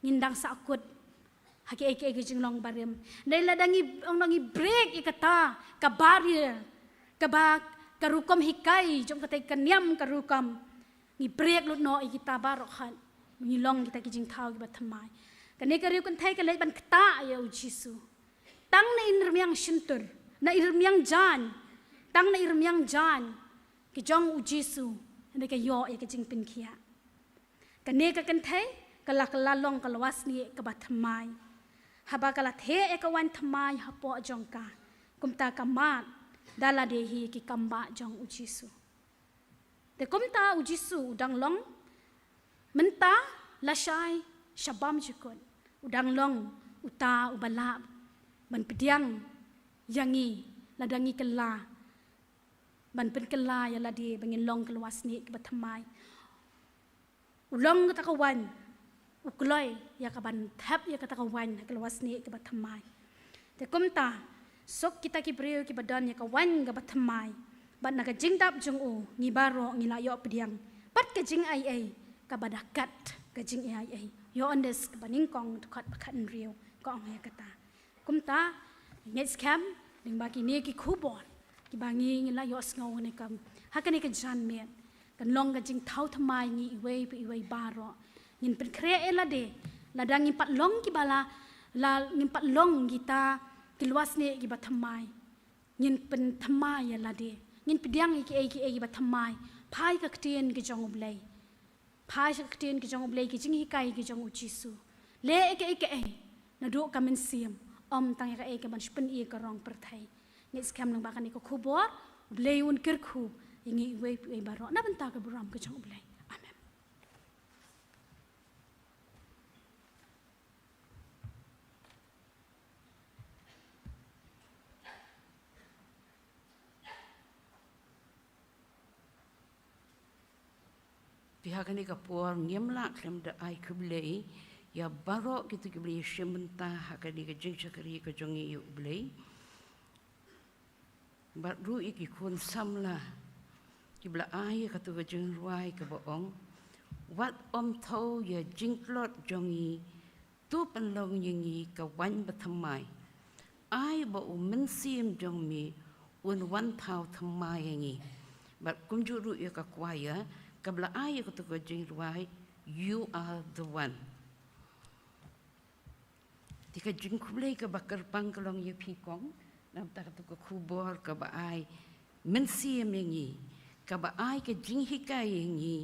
ngin dang sahkut ha kiei kiei ki jinglong barim. Hynrei lada ngi, ong ngi break ïa kata ka barrier, kaba ka rukom hikai jong kata ka niam ka rukom, ngi break lut noh ïa kita baroh khoit, ngi long kita ki jingthaw kiba thymmai. Kane ka riew kynthei ka leit ban ktah ïa U Jisu. Tang na i rmiang shyntur, na i rmiang jaiñ, tang na i rmiang jaiñ ki jong U Jisu, hynrei ka ïoh ïa ka jingpynkhiah. Kane ka kynthei ka la, ka la long ka lwasnieh kaba thymmai. Haba ka la theh ïa ka waiñ thymmai hapoh jong ka, kumta ka mad da lade hi ki kambah jong U Jisu. Te kumta U Jisu u dang long, mynta lashai sha bymjukut, u dang long uta uba lah ban pdiang ïa ngi lada ngi kylla, ban pynkylla ïa lade ba ngin long ka lwasnieh kaba thymmai. U long kata ka waiñ, u kloi ïa kaban thep ïa kata ka waiñ ha ka lwasnieh kaba thymmai. Te kumta, suk kita ki briew kiba don ïa ka waiñ kaba thymmai, bad na ka jingdap jong u ngi baroh ngi la ïoh pdiang pat ka jingaiei kaba da kat ka jingaiei. Ïoannis kaba nyngkong, dkhot ba khathynriew ka ong ïa kata. Kumta, ngeit skhem lyngba kine ki khubor kiba ngi, ngi la ïohsngew ne kam ha kane ka janmiet, kan long ka jingthaw thymmai ngi iwei pa iwei baroh. Ngin pynkhreh ïa lade, lada ngim pat long kiba la, la ngim pat long kita ki lwasnieh kiba thymmai, ngin pynthymmai ïa lade. Ngin pdiang ïa kiei kiei kiba thymmai phai ka ktien ka jong U Blei. Phai sha ka ktien ka jong U Blei, ki jinghikai ki jong U Jisu. Leh ïa kaei kaei naduh ka mynsiem, ym tang ïa kaei kaban shu pyni ka rong pyrthei. Ngeit skhem lyngba kane ka khubor, U Blei un kyrkhu ïa ngi iwei pa iwei baroh na bynta ka burom ka jong U Blei. Amen. Te ha kane ka por ngim lah khlem da ai khublei ïa baroh kito kiba la ïashim bynta ha kane ka jingshakri ka jong ngi ïa U Blei. Bad ruh ïa ki khun samla kiba la ai ïa kato ka jingrwai kaba ong, wat ym thew ïa jingtlot jong ngi, to pynlong ïa ngi ka waiñ bathymmai. Ai ba U Mynsiem jong me un wan thaw thymmai ïa ngi. Bad kumjuh ruh ïa ka choir kaba la ai ïa kato ka jingrwai, You Are the One. Te ka jingkhublei kaba kyrpang ka long ïa phi kong, namar kata ka khubor kaba ai mynsiem ïa ngi, kaba ai ka jinghikai ïa ngi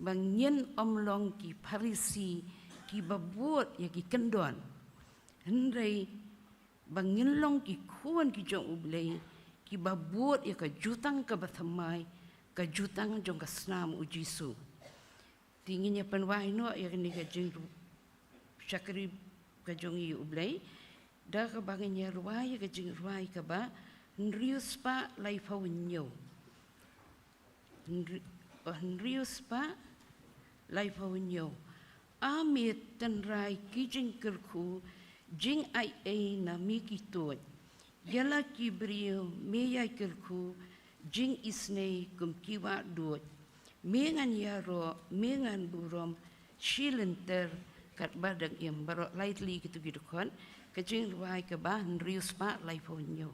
ba ngin ym long ki Pharisi kiba bud ïa ki kyndon, hynrei ba ngin long ki khun ki jong U Blei kiba bud ïa ka jutang kaba thymmai, ka jutang jong ka snam U Jisu. Te ngin ïa pynwai noh ïa kane ka jingshakri ka jong ngi ïa U Blei da kaba ngin ïa rwai ïa ka jingrwai kaba hynriew spah laiphew hynñiew. Hynri-, oh, hynriew spah laiphew hynñiew. A Me tynrai ki jingkyrkhu, jingai ei na Me ki tuid. Ïa la ki briew Me ïai kyrkhu, jingisynei kum ki wah duid. Me ngan ïaroh, Me ngan burom, shi lynter katba dang im. Baroh lai tylli kito ki dkhot, ka jingrwai kaba hynriew spah laiphew hynñiew.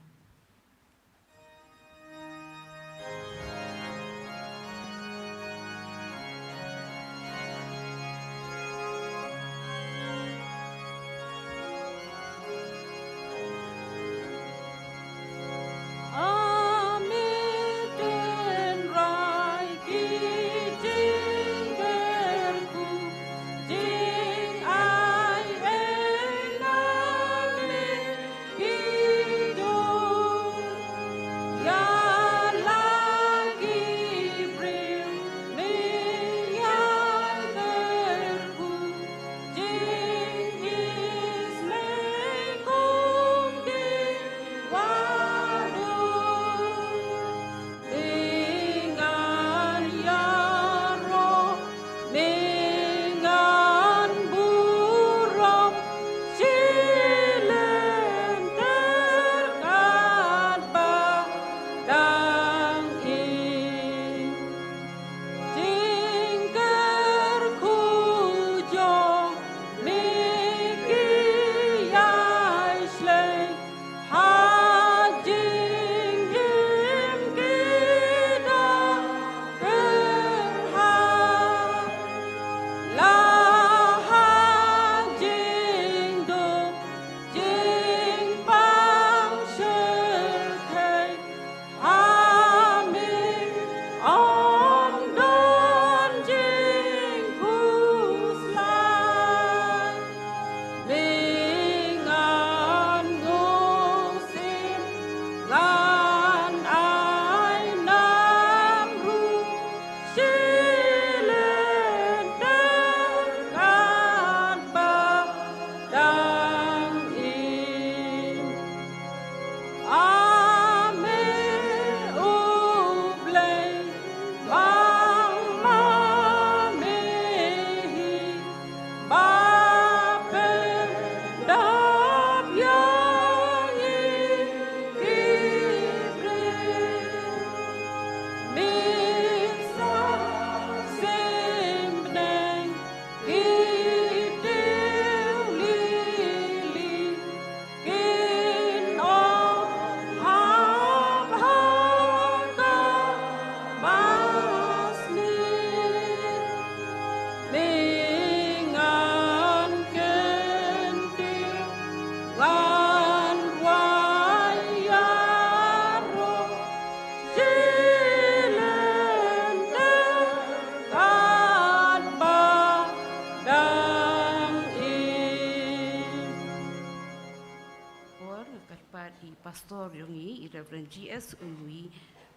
Por nga kyrpad ïa i pastor jong ngi, i Reverend G S Ulwi,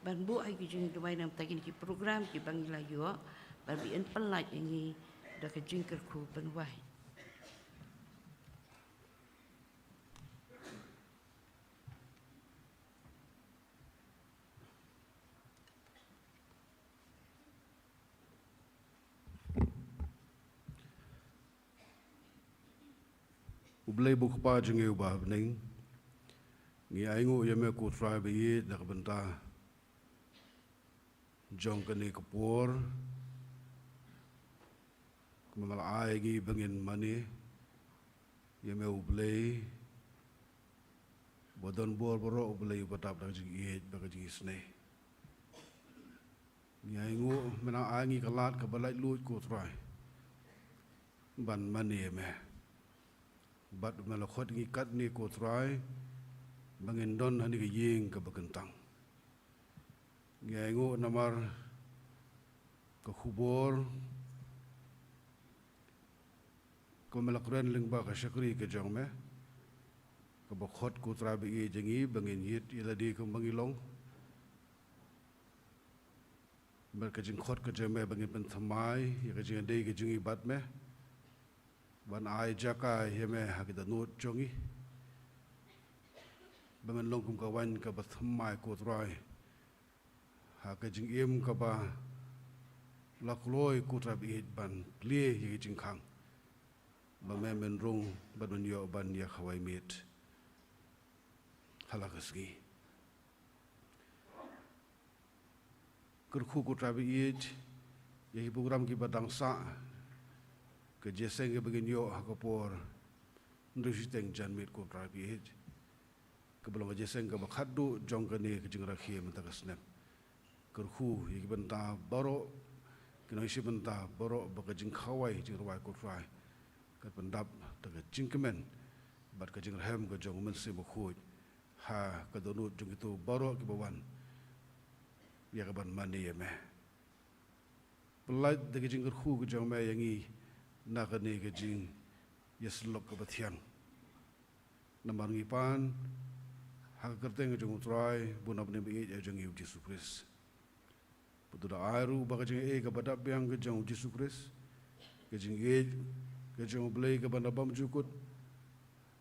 ban buh ha ki jingduwai namar kine ki program kiba ngi la ïoh, ban pynlait ïa ngi da ka jingkyrkhu pynwai. U Blei U Kpa jong ngi uba ha bneng, ngi ainguh ïa me ko Trai ba ïeit na ka bynta jong kane ka por, kumba me la ai ngi ba ngin mane ïa me U Blei ba don bor baroh, U Blei uba dap da ka jingïeit bad ka jingisynei. Ngi ainguh me nang ai ngi ka lad kaba laitluid ko Trai ban mane ïa me. Bad me la khot ngi katne ko Trai ba ngin don ha kane ka ïing kaba kyntang. Ngi ainguh namar ka khubor kaba me la kren lyngba ka shakri ka jong me, kaba khot ko Trai ba ïeit jong ngi ba ngin ïeit ïa lade kumba ngi long. Bad ka jingkhot ka jong me ba ngin pynthymmai ïa ka jingïadei ka jong ngi bad me, ban ai jaka ïa me ha ki dohnud jong ngi, ba men long kum ka waiñ kaba thymmai ko Trai, ha ka jingim kaba la kloi ko Trai ba ïeit ban plie ïa ka jingkhang, ba me men rung bad men ïoh ban ïa khawai miet ha la ka sngi. Kyrkhu ko Trai ba ïeit ïa ki program kiba dang sah, ka jingïaseng kaba ngin ïoh ha ka por hynriew shiteng janmiet ko Trai ba ïeit, kaba long ka jingïaseng kaba khatduh jong kane ka jingrakhe mynta ka snem. Kyrkhu ïa ki bynta baroh, ki nongshim bynta baroh ba ka jingkhawai jingrwai ko Trai kan pyndap da ka jingkmen bad ka jingrhem ka jong u Mynsiem Bakhuid ha ka dohnud jong kito baroh kiba wan ïa ka ban mane ïa me. Pyllait da ka jingkyrkhu ka jong me ïa ngi na kane ka jingïasyllok kaba thiang. Namar ngi pan ha ka kyrteng ka jong u Trai, u Nongpynim ba ïeit jong ngi u Jisu Khrist. Bad to da ai ruh ba ka jingaiei kaba dap biang ka jong u Jisu Khrist, ka jingïeit ka jong u Blei kaba na bymjukut,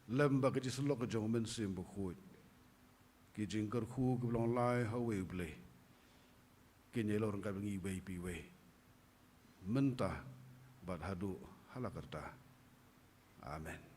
lem bad ka jingïasyllok ka jong u Mynsiem Bakhuid, ki jingkyrkhu kiba long lai ha uwei u Blei, kin ïalor ryngkat bad ngi iwei pa iwei, mynta bad haduh hala karta. Amen.